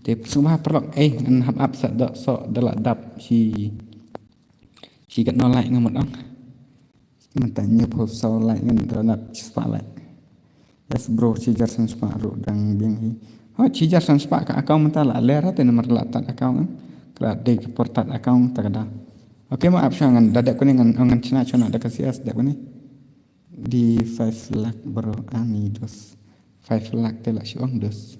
Te sngewbha paralok eh ngan hap ap sa dok so da la dap shi. Shi kat no like ngan mut ong. Mynta hynñiew phew saw like ngan da la dap shi spah like. Yes bro, shi hajar san spah ruh dang biang hi. Ho, shi hajar san spah ka account mynta la ler te namar la tat account. Ka la dei ka por tat account ta ka dang. Okay mo ap sha ngan da dep kane ngan ngan chna chna da ka C S dep kane. Di five lakh bro ani dos. Five lakh te la shi ong dos.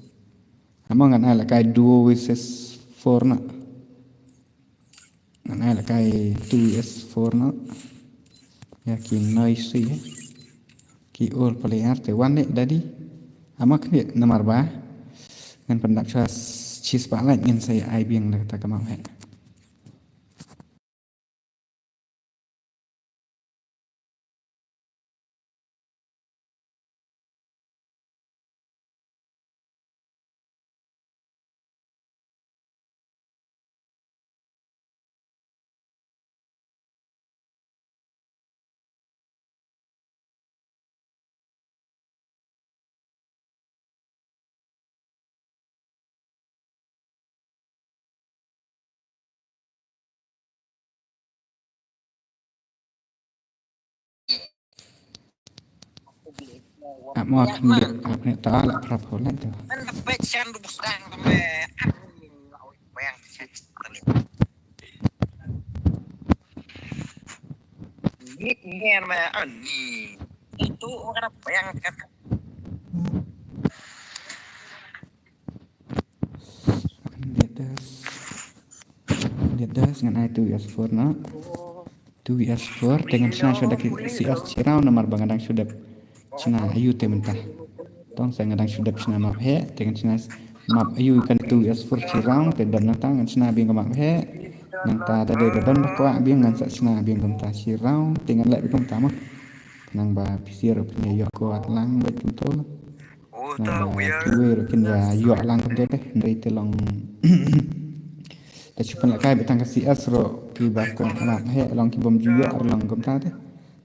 Amo ngan ai la kai duo versus four na. Ngan ai la kai two versus four na. Ya ki noisy ya. Ki all player te wan ne dadi. Amo kne namar ba. Ngan pyndap chwa shi spah like ngan sa ai biang la kata ka map he. Ap mo khyndiat, ap ne ta la prap ho la tu. An da pek shan du busdang me. An yang cek tani. Ni ni me an ni. Itu orang yang cek. Khyndiat das. Khyndiat das ngan ai two vs four na. Two vs four te ngan shna shuwa da ki C S shi round namar ba nga dang shu dep shna ayu te mynta. Tong sa nga dang shu dep shna map heh te ngan shna map ayu kan two vs four shi round te dep nangta ngan shna biang ka map heh. Nangta ta dei ba don ba kwah biang ngan sa shna biang kumta shi round te ngan leh biang kumta mo. Nang ba phi sir phin ïa ïoh kwah lang bad kumto. Nang ba kiwei ruh kin ïa ïoh lang kumto te hynrei te long. Te shu pynlehkai bad tang ka C S ruh kiba kwah map heh long ki bym ju ïoh ruh long kumta te.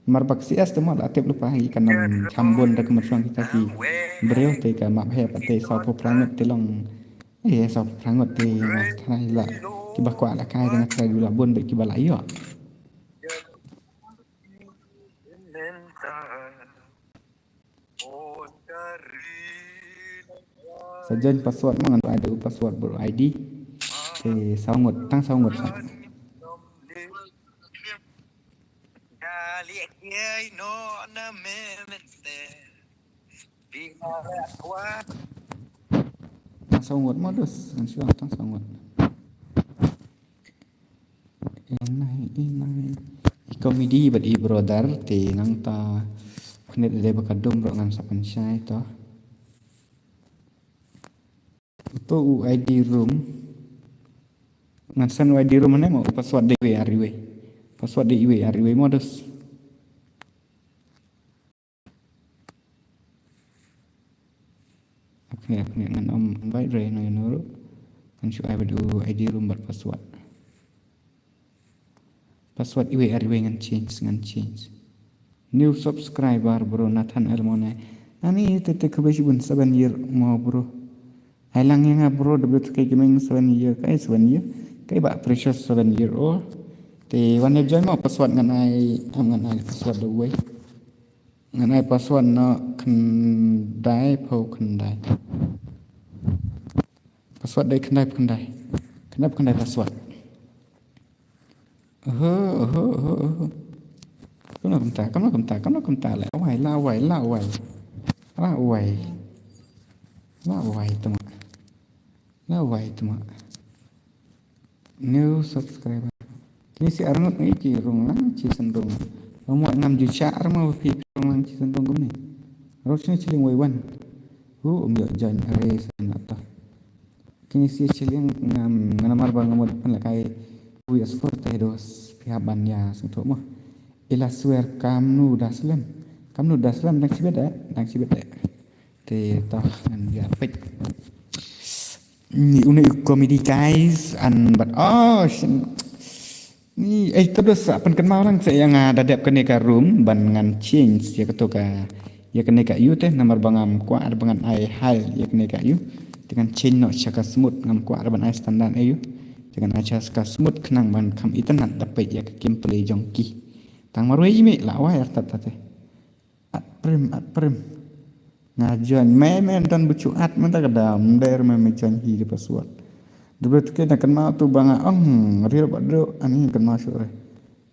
Namar ba ka C S te mo la tip lypa hi kan ym kham bun da ka mynshuwa kita ki briew te ka map heh pat te sawphew phra ngut te long. Eh sawphew phra ngut te nga tharai la kiba kwah lehkai te nga tharai du la bun bad kiba la ïoh. Sa join password mo ngan ai da u password bro I D. Te saw ngut tang saw ngut. Tang saw ngut mo dus ngan shu tang saw ngut. Inai inai. I comedy bad i brother te nangta. Khyndiat dei ba ka dum ruh ngan sa pynshai to. To u I D room. Ngan send u I D room ne mo password dei iwei ar iwei. Password dei iwei ar iwei mo dus. Okay, okay, ngan ym invite re no no. Ngan shu ai bad u I D room bad password. Password iwei ar iwei ngan change ngan change. New subscriber bro Nathan Elmone. Ani te te khublei shibun seven year mo bro. Ai lang ïa nga bro da bro te kai gaming seven year kai seven year. Kai ba precious seven year old. Te wan ïa join mo password ngan ai am ngan ai password da uwei. Ngan ai password na khyndai phew khyndai. Password dei khyndai phew khyndai. Khyndai phew khyndai password. Oho oho oho oho. Kumno kumta kumno kumta kumno kumta la wai la wai la wai. La wai. La wai tuma. La wai tuma. New subscriber. Kine shi arngut ngi ki rung lang shi sendung. Omo ngam ju sha arma phi rung lang shi sendung kumne. Ro shini shilling wei wan. Hu um yo join are sana to. Kine shi shilling ngam nganamar ba ngamut pan lakai. Wi asfur te dos phi haban ya sengto mo. Ila swer kamnu daslem. Kamnu daslem dang sibet eh. Dang sibet eh. Te to ngan ïa peit. Ni une u comedy guys an bat oh shin. Ni eh to dos sa pynkynmaw lang sa ïa nga da dep kane ka room ban ngan change ïa kato ka ïa kane ka ïu te namar ba ngam kwah ar ba ngan ai hal ïa kane ka ïu. Te ngan change noh sha ka smooth ngam kwah ar ban ai standard ïu. Te ngan ai sha ka smooth khnang ban kham itynnad da peit ïa ka gameplay jong ki. Tang marwei imi la wai ar tat tat te. At prim at prim. Nga join me me don bu chu at mynta ka dam der me me join hi de password. Dublet ke na kan ma tu ba nga ong ril ba do ani kan ma shu re.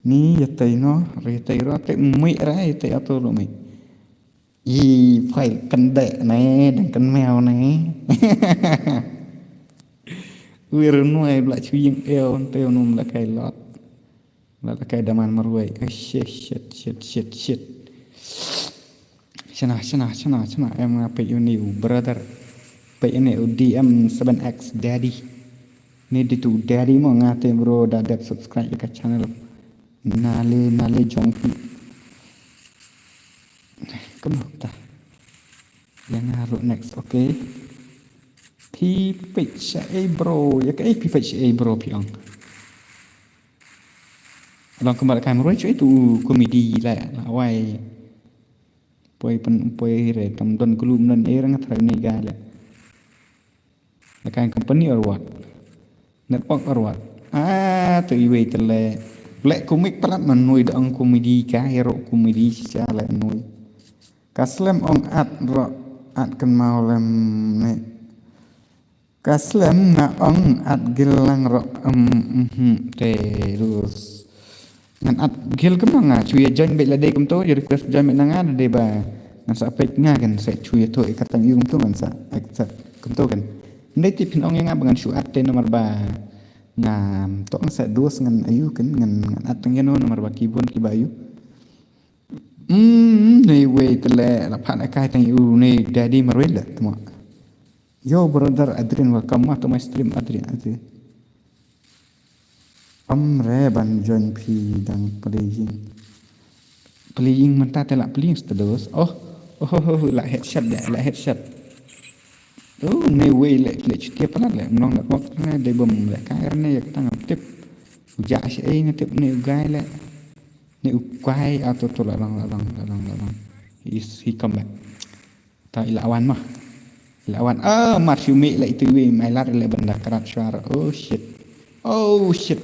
Ni ya tai no re tai ro te mi re ya tai ato lo mi. I file kan de ne dan kan meo ne. Wi ru nuai bla chu ying eo te num la kai lot. La kai daman marwei. Ai shit shit shit shit shit. Shana shana shana shana em nga peit uni u brother. Peit uni u D M seven X daddy. Ni di tu daddy mo nga te bro da dep subscribe ka channel. Nale nale jong phi. Kumno ta. Yang haru next okay. Phi peit sha ei bro ya ka ei phi peit sha ei bro phi ong. Long kumba la kai marwei shu itu comedy la la wai. Poi pen poi re tam don gulu mnon e rang thrai ne ga le. La kai company or what? Network or what? Ah tu iwei tele. Black comic palat man nui da ang comedy ka hero comedy sha le nui. Ka slem ong at ro at kynmaw lem ne. Ka slem nga ong at gil lang ro, em, mhm, te rus. Ngan at gil kumno nga, shu ïa join beit lade kumto, ïa request join beit na nga, lade ba ngan sa peit nga kan, sa shu ïa thoh ïa ka tang ïa kumto ngan sa accept kumto kan. Ndei tip phin ong ïa nga ba ngan shu at te namar ba ngam toh ngan sa dos ngan ayu kan, ngan, ngan at tang ïa no namar ba ki bun kiba ayu. Hmm, ne wei te le la phan akai tang ïa u ne daddy marwei le tmo. Yo brother Adrian, welcome ma to my stream Adrian, Adrian. Am re ban join phi dang playing. Playing mynta te la playing status. Oh, oh, oh, oh, la headshot de, la headshot. Oh, ne wei le, le chutia palat le, mnong le kok ne, de bom le kai ne, yak tang am tip. Uja shi ei ne tip ne ugai le. Ne ugai ato to la long, la long, la long, la long. Is he come back. Ta ila wan mah. Ila wan. Ah, mar shu mi ila itu wi mai lar ila benda karat suara. Oh shit. Oh shit.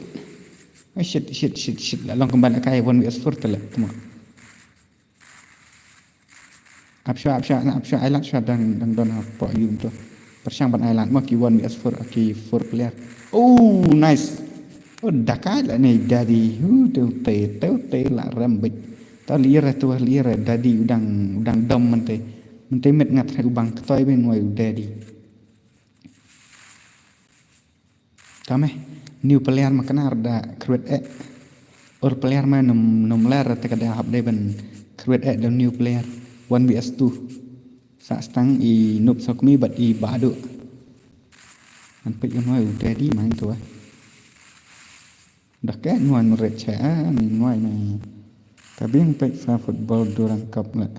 Oh shit, shit, shit, shit. La long kembali kai one vs four tele. Tuma. Ap shua, ap shua, na ap shua ai lat shua dang, dang don ha po yum tu. Pershang ban ai lat mo ki one vs four, ki four player. Oh, nice. Oh, dakai la ne daddy. Hu, tu te, tu te la rem bit. Ta lire tu lire daddy udang, udang dom mente. Mente met ngat hai ubang ketoi ben wai daddy. Tame, new player ma kena da create eh. Or player ma num, num ler te ka da hap dei ban create eh da new player. One vs two. Sa stang i Noob Sokmi bad i Badu. An peit ka noi u daddy main tu eh. Dah ke nuan ret cha ni nuai ni. Ka biang peit fa football Durand Cup le.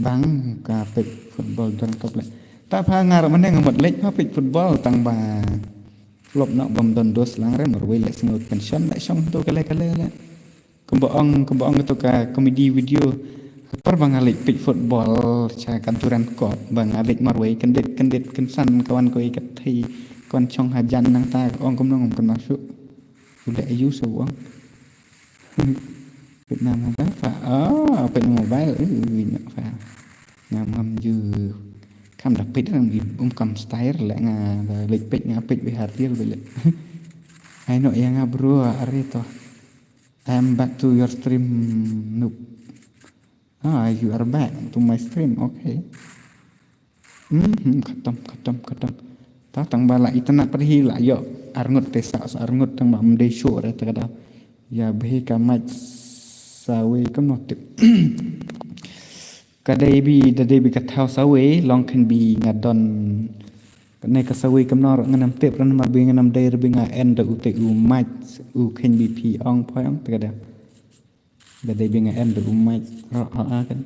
Bang ka peit football Durand Cup le. Ta pha ngar mane ngamot lek pha peit football tang ba. Flop nok bam don dos lang re marwei le single pension le shong tu kale kale le. Kumba ong, kumba ong tu ka comedy video. Par ba nga lek peit football cha ka Durand Cup ba nga lek marwei kendit kendit kensan kawan ko i ka thei kawan chong hajan nang ta ong kumno ngom kenal shu. Ule ayu sa wang. Peit na mobile fa. Ah, peit na mobile. Ui, na fa. Ngam ngam ju. Kam da peit rang di um kam style le nga da lek peit nga peit be hartil be le. Ai no ya nga bro are to. I am back to your stream noob. Ah, you are back to my stream. Okay. Hmm, khatam, khatam, khatam. Ta tang ba la itna parhi la yo arngut te sa arngut tang ba mdei shu re ta kada. Ya bhi ka mach sawi ka mo tip. Ka dei bi da dei bi ka thaw sawi long khen bi nga don. Ka ne ka sawi kam nor nga nam tip ran mar bi nga nam dei bi nga en da u te u mach u khen bi phi ong poi ong ta kada. Da dei bi nga en da u mach ro ha a kan.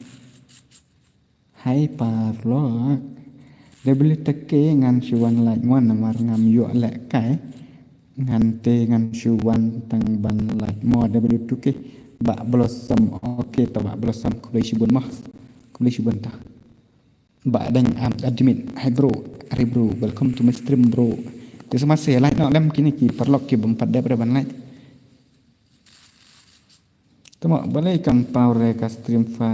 Hai parlok. Da beli teke ngan shu wan lait mo namar ngam yu lek kai. Ngan te ngan shu wan tang ban lait mo da beli tuke. Ba blossom, okay to ba blossom khublei shibun mo. Khublei shibun ta. Ba dang am admin. Hai bro, hai bro, welcome to my stream bro. Te sama se lait no lem kini ki parlok ki bam pat dep re ban lait. Tama balei kam pau re ka stream fa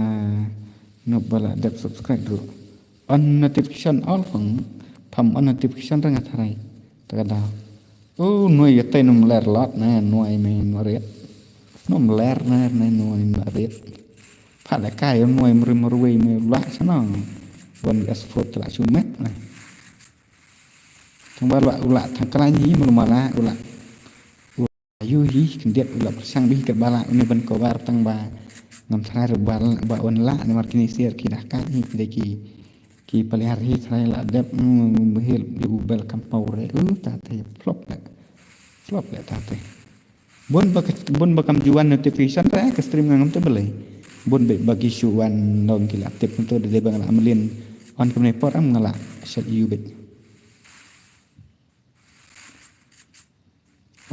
no bala dep subscribe bro. On notification all pang pam on notification rang atharai. Taka da. Oh noi ya tai num ler lot na noi me norit. Num ler na na noi norit. Pala kai noi mri mri me la sana. Wan as foot la sumet na. Tang bala ula tang kalani mala ula. Yu hi khyndiat u la pyrshang bih kat ba la une ban cover tang ba ngam tharai ruh ba ba wan la namar kine siar ki dah kat hi ki dei ki ki paliar hi tharai la dep, mm, bahil di u bel kam pau re u ta te flop le. Flop le ta te. Bun ba ka, bun ba kam juan notification re ka stream ngam te belai. Bun ba ba ki shu wan dong ki la tip tu de ba ngala melin on kam ne por am ngala shat yu bet.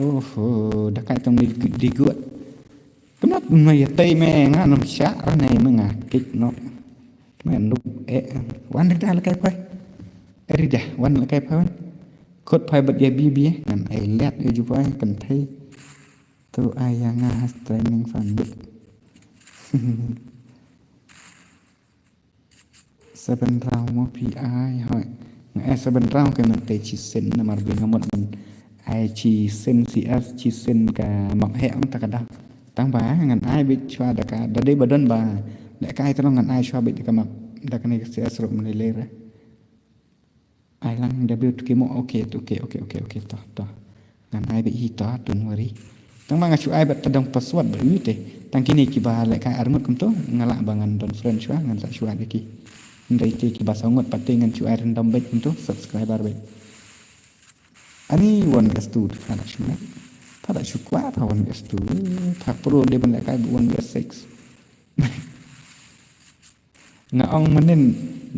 Oho, da kai tong di di gut. Kemna me ya tei me nga nam sha ne me nga kik no. Me nuk e wan ri da la kai pai. Ri da wan la kai pai wan. Kot pai bat ya bi bi ngan ai let ya ju pai kan thei. Tu ai ya nga has training fan bi. Seven round mo phi ai hoi. Nga ai seven round ka man te chi sin namar ba nga mut man ai chi sin C S chi sin ka mak heh ong ta ka dang. Tang ba ngan ai bit chwa da ka da dei ba don ba lehkai ta long ngan ai chwa bit da ka mak da ka ne ka C S ruh man le le re. Ai lang da bit ki mo okay okay okay okay okay to to. Ngan ai bit hi to don't worry. Tang ba nga shu ai bit ta dong password ba yu te. Tang kine ki ba lehkai arngut kum to nga lah ba ngan don friend chwa ngan sa chwa da ki. Ndai te ki ba saw ngut pat te ngan shu ai random bit kum to subscriber bit. Ani one vs two tha da shu ne. Tha da shu kwah tha one vs two. Tha pro de ban lehkai one vs six. Nga ong manin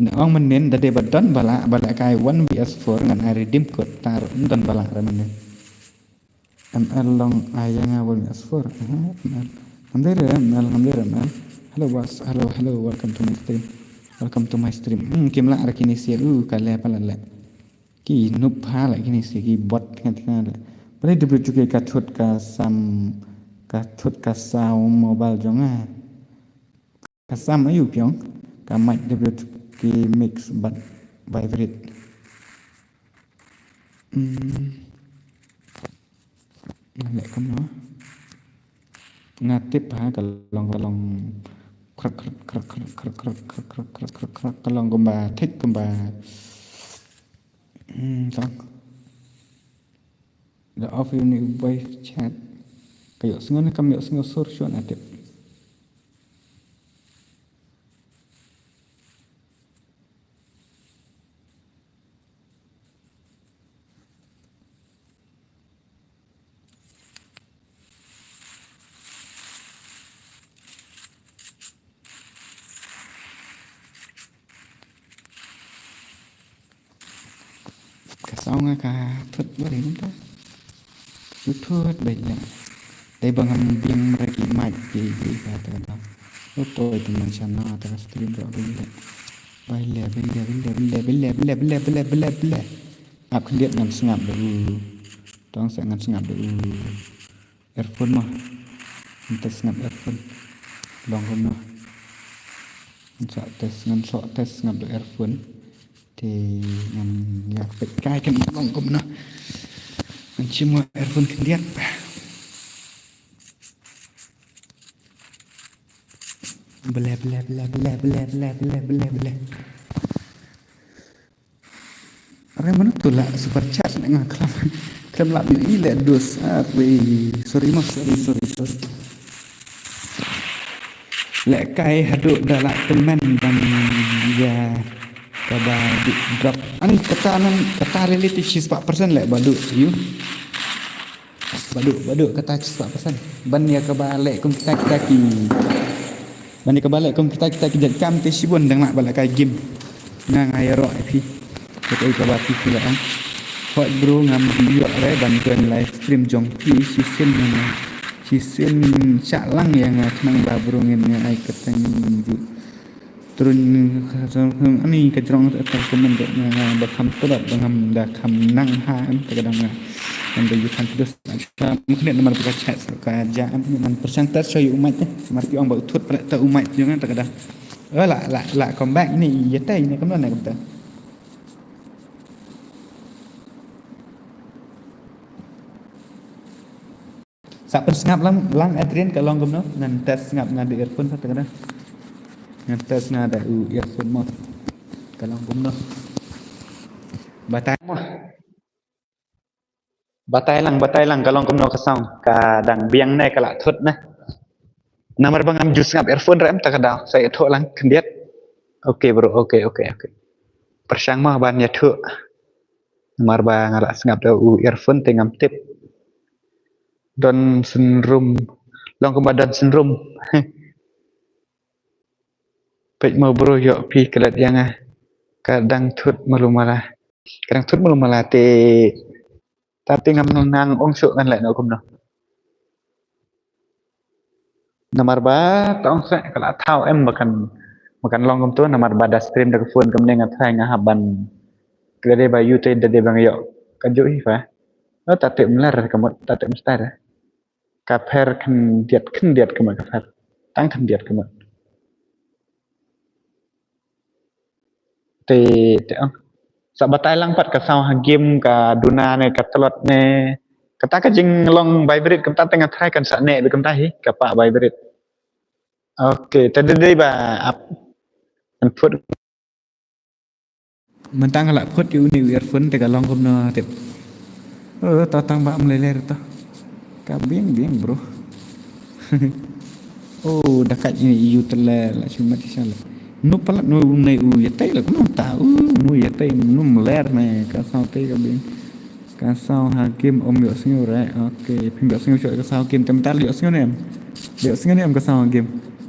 nga ong manin da de ba don bala bala kai one vs four ngan ai redeem code tar don bala re manin. M L long ai ya nga one vs four. Aha, M L. Ngam dei re M L ngam dei re M L. Hello boss. Hello hello welcome to my stream. Welcome to my stream. Hmm, kim lah re kini sia u ka le pala le. Ki nup ha la kini sia ki bot ngat ngat le. Bale de bru ka thut ka sam ka thut ka saw mobile jong nga. Ka sam ayu pyong ka mic de bru ki mix bad vibrate. Hmm. Nga leh kumno? Nga tip ha ka long ka long krak krak krak krak krak krak krak krak krak krak krak ka long kumba thik kumba. Hmm, tang. Da off uni voice chat. Ka ïohsngew ne kam ïohsngew sur shuh nga tip. Ka saw nga ka thut bha ri mynta. Shu thut bha ri. Dei ba ngam biang mra ki mic ki ki ka ta ka dang. Lo poi tu man shana ta ka stream ro bha ri. Bha ri bha ri bha ri bha ri bha ri bha ri bha ri bha ri. Ap khyndiat ngan sngap da u. Tang sa ngan sngap da u. Earphone mo. Ngan test sngap earphone. Long kumno. Ngan sa test ngan sa test sngap da earphone. Te ngan ïa peit kai kan long kumno. Ngan shim mo earphone khyndiat. Bele bele bele bele bele bele bele bele bele. Are mano tu la super chat na nga klam klam la bi i le dos. Are sorry mo sorry sorry sorry. Lehkai haduh da la temen ban ïa kaba drop. Ani kata nan kata relative shi spah percent leh ba duh ïu. Ba duh ba duh kata shi spah percent. Ban ïa kaba leh kum kita kita ki. Ban ïa kaba leh kum kita kita ki jait kam te shibun dang lah ba lehkai game. Nga nga ïaroh ïa phi. Kata ïa kaba phi phi la ong. Hooid bro ngam ïoh re ban join live stream jong phi shisien nga. Shisien shah lang ïa nga khnang ba bro ngin nga ai kyrteng bro. Trun ani ka jrong ta ka men nga ba kham tdap ba ngam da kham nang ha em ta ka dang nga. Ngam da ïa khan terus. Mkhnet namar ka chat ka ja em ngan pyrshang ta sha ïa u mic eh. Namar ki ong ba u thut pala ta u mic jong nga ta ka dang. Oh, la la la come back ni ïa tai ni kam na kam ta. Sa pynsngap lang lang Adrian ka long kumno ngan test sngap nga da earphone sa ta ka dang. Ngan test nga da u earphone mo. Ka long kumno. Batai mo. Batai lang, batai lang, ka long kumno ka sound, ka dang biang ne, ka la thut ne. Namar ba ngam ju sngap earphone re em ta ka dang, sa ïathuh lang khyndiat. Okay bro, okay, okay, okay. Pyrshang mo ban ïathuh. Namar ba nga la sngap da u earphone te ngam tip. Down syndrome. Long kumba Down syndrome. Peit mo bro ïoh phi klet ïa nga. Ka dang thut malu mala. Ka dang thut malu mala te. Ta te ngam nang ong shuh ngan leh noh kumno. Namar ba ta ong shuh ka la thaw em ba kan ba kan long kumto namar ba da stream da ka phone kumne nga try nga hap ban. Ka dei ba ïu te da dei ba nga ïoh. Ka juh hi fa. Ta te mlar ka mut ta te mstar. Ka pher khyndiat khyndiat ka mut ka pher. Tang khyndiat ka mut. Te te ah. Sa batai lang pat ka saw ha game ka duna ne ka tlot ne. Kata ka jinglong vibrate kumta te nga try kan sa ne kumta hi ka pa vibrate. Okay, te dei ba ap. Kan put. Mynta nga la put ïa une u earphone te ka long kumno tip. Oh, ta tang ba mlei ler ta. Ka biang biang bro. Oh, da kat ïa u tele la chimat sha la. Nu palat nu ne u ïa tai la kumno ta. Uh, nu ïa tai nu mler ne ka saw te ka biang. Ka saw ha game um ïoh sngew re. Okay, phim ïoh sngew shuh ka saw game te mynta ïoh sngew ne em. Ïoh sngew ne em ka saw ha game.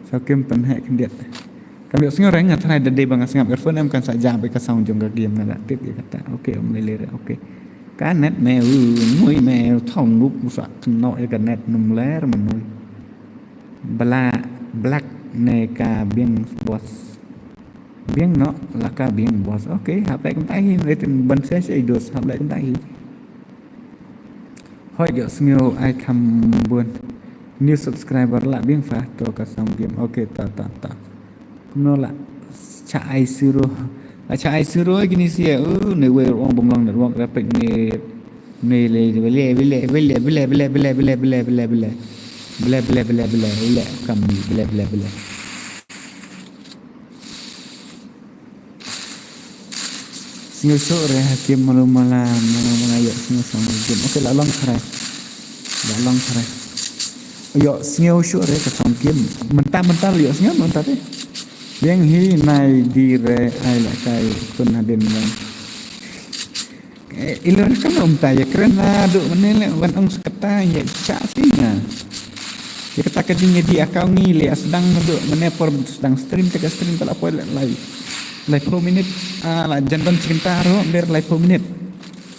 Saw game pynheh khyndiat. Kam ïoh sngew re nga try da dei ba nga sngap earphone em kan sa jam bad ka sound jong ka game nga da tip ïa kata. Okay, um lei lei re. Okay. Ka net me u ngui me u thong nuk u sa kno ïa ka net num ler me nui. Bla black ne ka biang boss. Biang no la ka biang boss. Okay, hap lek kumta hi ne tin ban se se dos hap lek kumta hi. Hoi ïoh sngew ai kham bun. New subscriber la biang fa to ka sound game. Okay, ta ta ta. Kumno la cha ai siro. La cha ai siro gini sia. Uh, ne wei ong bom long network rapid ne. Ne le bele bele bele bele bele bele bele bele bele bele bele bele bele bele bele kam bele bele bele. Sngew shuh re ha game malu mala mala mala ïoh sngew song game. Okay, la long try. La long try. Ïoh sngew shuh re ka song game. Mynta mynta la ïoh sngew mynta te. Biang hi nai di re ai la kai kun hadin nai. Eh, ilo re kan um ta ïa kren na du mane le wan ong sekata ïa cha si na. Ïa kata ka ding ïa di akau ngi le asdang na du mane por sdang stream te ka stream ka la poi le lai. Lai phew minit, ah, la jan don chi kynta ruh ber lai phew minit.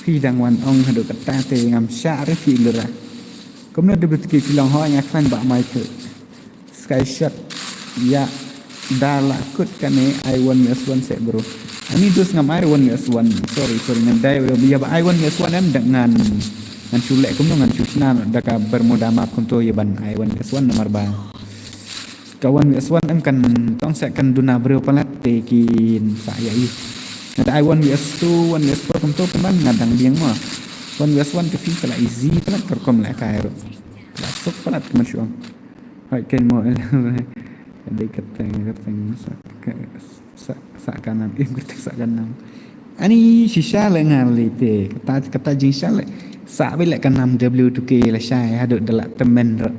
Phi dang wan ong haduh kata te ngam shah re phi lura. Kumno dei bit ki phi long hoi nga khlaiñ ba mai phi. Sky shot. Ya. Da la kut kane ai one versus one seh bro. Ani dus ngam ai one versus one. Sorry, sorry ngan dai ïa ba ai one versus one em da ngan. Ngan shu leh kumno ngan shu shna da ka Bermuda map kumto ïa ban ai one versus one namar ba. Ka one versus one em kan tong seh kan duna briew palat te kin sa ïa i. Nga da ai one versus two, one versus four kumto pynban nga dang biang mo. One versus one te phi ka la easy palat ka rukom leh kai ruh. La suk palat kumno shu ong. Hoi ken mo. Dei kyrteng kyrteng sa ka sa sa ka nam im kyrteng sa ka nam. Ani shisha le ngar li te kata kata jingshisha le. Sa bile ka nam W two K la shai haduh da la temen ruh.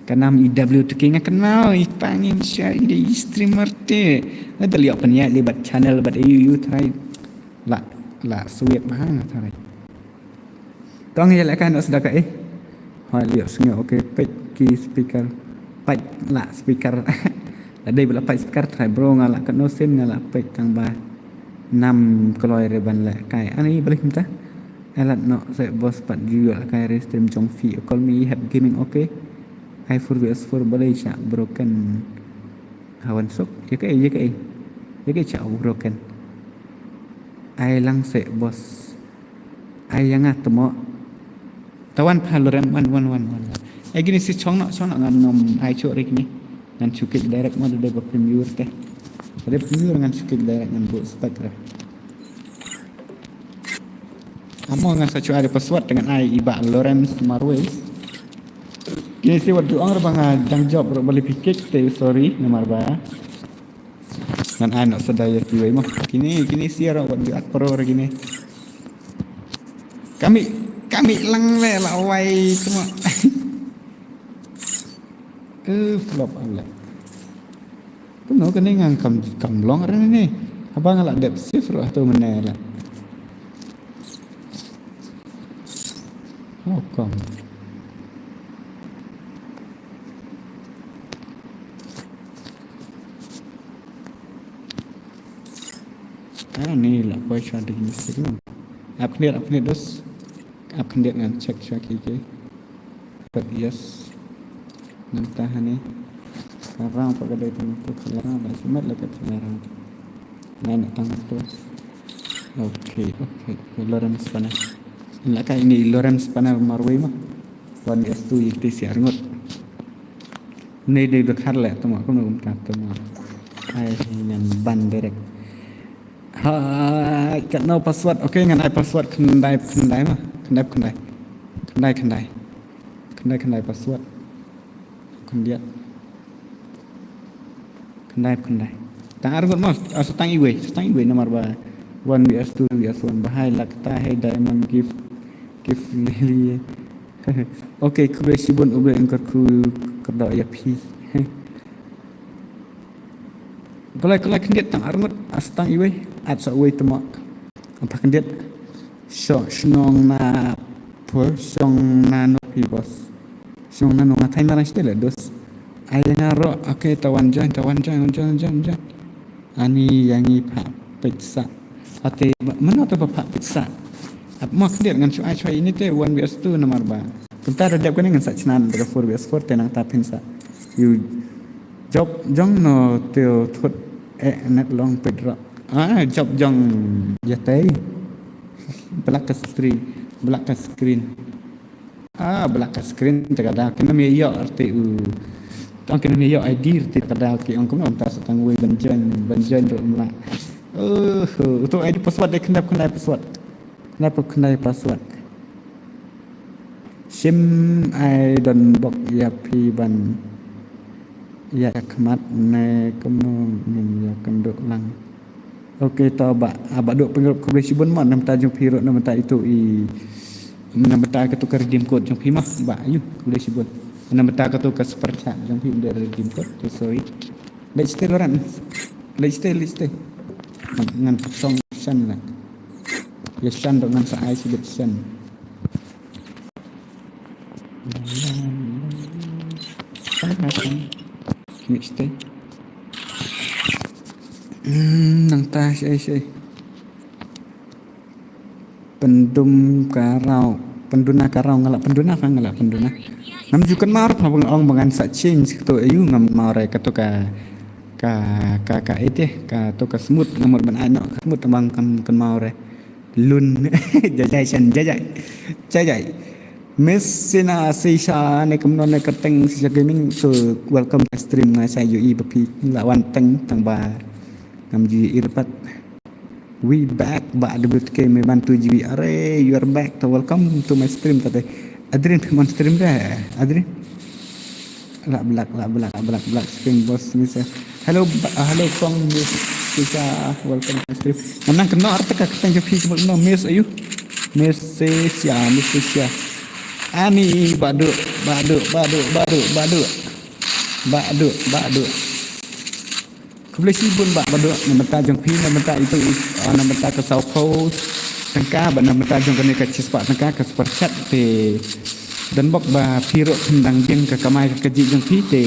Ka nam i W two K nga kenal i pangin sha i dei streamer te. Nga da liok pynïaid li bad channel bad yu yu try. La la swiet bha nga try. Tong ïa lehkai noh sdaka eh. Hoi liok sngew okay peit ki speaker. Peit la speaker. La dei ba la peit speaker try bro nga la katno sim nga la peit tang ba. Nam kloi re ban lehkai ani balik mynta. Elat noh seh bos pat ju ïoh lehkai re stream jong phi call me hep gaming okay. Ai four V S four balei sha broken. Hawan suk ïa kaei ïa kaei. Ïa kaei sha broken. Ai lang seh bos. Ai ïa nga tmo. Tawan pha lorem wan wan wan wan. Ai kini si chong noh chong noh ngan ngam ai chuh re kini. Ngan shu kik direct mo da dei ba premiere te. Da dei premiere ngan shu kik direct ngan buh spek re. Amo ngan sa chuh ai password te ngan ai i bah Lawrence Marwei. Kini si wat ju ong re ba nga dang jop ruh ba leh phi kik te sorry namar ba. Ngan ai noh sa da ïa kiwei mo. Kini kini si ruh wat ju at pro re kini. Kami kami lang le la wai tmo. Eh flop ale. Kumno kane ngan kam kam long re ne. Haba nga la dep save ruh hato mane la. How come? Ah, ni la poi sha ding ni sik. Ap khyndiat ap khyndiat dos. Ap khyndiat ngan check sha ki ki. But yes. Ngan ta hani. Ka rang pa ka dei tu tu ka rang ba simat la ka tu rang. Ngan tang tu. Okay, okay, okay. Lawrence Panel. La ka ini Lawrence Panel Marwei ma. Wan S two ikti si arngut. Ni dei dkhar le tuma kumno kumta tuma. Ai ngan ban direct. Ha, katno password? Okay, ngan ai password khyndai, khyndai ma. Khyndai, khyndai. Khyndai, khyndai. Khyndai, khyndai password. Khyndiat. Khyndai, khyndai. Tang ar ngut ma, ar sa tang iwei, sa tang iwei namar ba one V S two V S one ba hai lak ta hai diamond gift, gift lily. Okay, khublei shibun, U Blei un kyrkhu kyrdoh ïa phi. Khlei, khlei khyndiat tang ar ngut, ar sa tang iwei, ar sa iwei te ma. Apa khyndiat? Sho, shnong na pur, shnong na no phi boss. Shnong na no nga thai marang shtele dos. Ai nga ro, okay, ta wan join, ta wan join, wan join, wan join, wan join. Ani ïa ngi pha peit sa. Ate, mano te ba pha peit sa. Ap ma khyndiat ngan shu ai shu ai ini te one V S two namar ba. Kumta da dep kane ngan sa chna da ka four V S four te nangta phin sa. Ïoh jop jong no te thut eh net long peit ro. Ah, jop jong ïa tei. Black ka screen, black ka screen. Ah, black ka screen te ka da kane me ïoh arte u. Tang kane me ïoh I D arte ka da ki ong kumno ta sa tang wei ban join, ban join ro mla. Oh, uto I D password de khyndai, khyndai password. Khyndai pa, khyndai password. Sim ai don bok ïa phi ban ïa khmat ne kumno ngin ïa kynduh lang. Okay, to ba, ah, ba duk pyngrop khublei shibun ma, namta jong phi ruh namta itu i, namta katu ka redeem code jong phi ma, ba yu khublei shibun. Namta katu ka super chat jong phi under redeem code, te sorry. Leit stay loran. Leit stay, leit stay. Ngan, ngan song shan la. Ïa shan dok ngan sa ai sibit shan. Leit stay. Hmm, nangta shay shay. Pyndum ka raw, pynduna ka raw, nga la pynduna, ka nga la pynduna. Ngam ju kynmaw ruh pha ba nga ong ba ngan sa change kato, ayu ngam kynmaw re kato ka, ka, ka, ka ite, kato ka smooth, nga mut ban ai noh ka smooth ba ngam kynmaw re. Lun, jajai shen, jajai, jajai. Miss Sina Sisha ne kumno ne kyrteng Sisha Gaming, so welcome to stream, nga sa ïohi ba phi la wan teng, tang ba ngam ju ïohi pat. We back, ba W T K me bantu G B. Are, you are back. To welcome to my stream tate. Adrin, phi mon stream re, Adrin. Lak blak, lak blak, lak blak, lak blak. Stream boss, Miss. Hello, ba-, ah, hello, Kong, Miss Sisha. Welcome to my stream. Ngam nang kynnoh arta ka kyrteng jong phi, kumno, Miss, ayu? Miss Sisha, Miss Sisha. Ani, badu, badu, badu, badu, badu. Badu, badu. Khublei shibun ba, ba duk na bynta jong phi, na bynta itu, ah, na bynta ka saw phew tyngka, ba na bynta jong kane ka shispah tyngka ka super chat te. Don bok ba phi ruh phin dang jing ka kamai ka kajih jong phi te.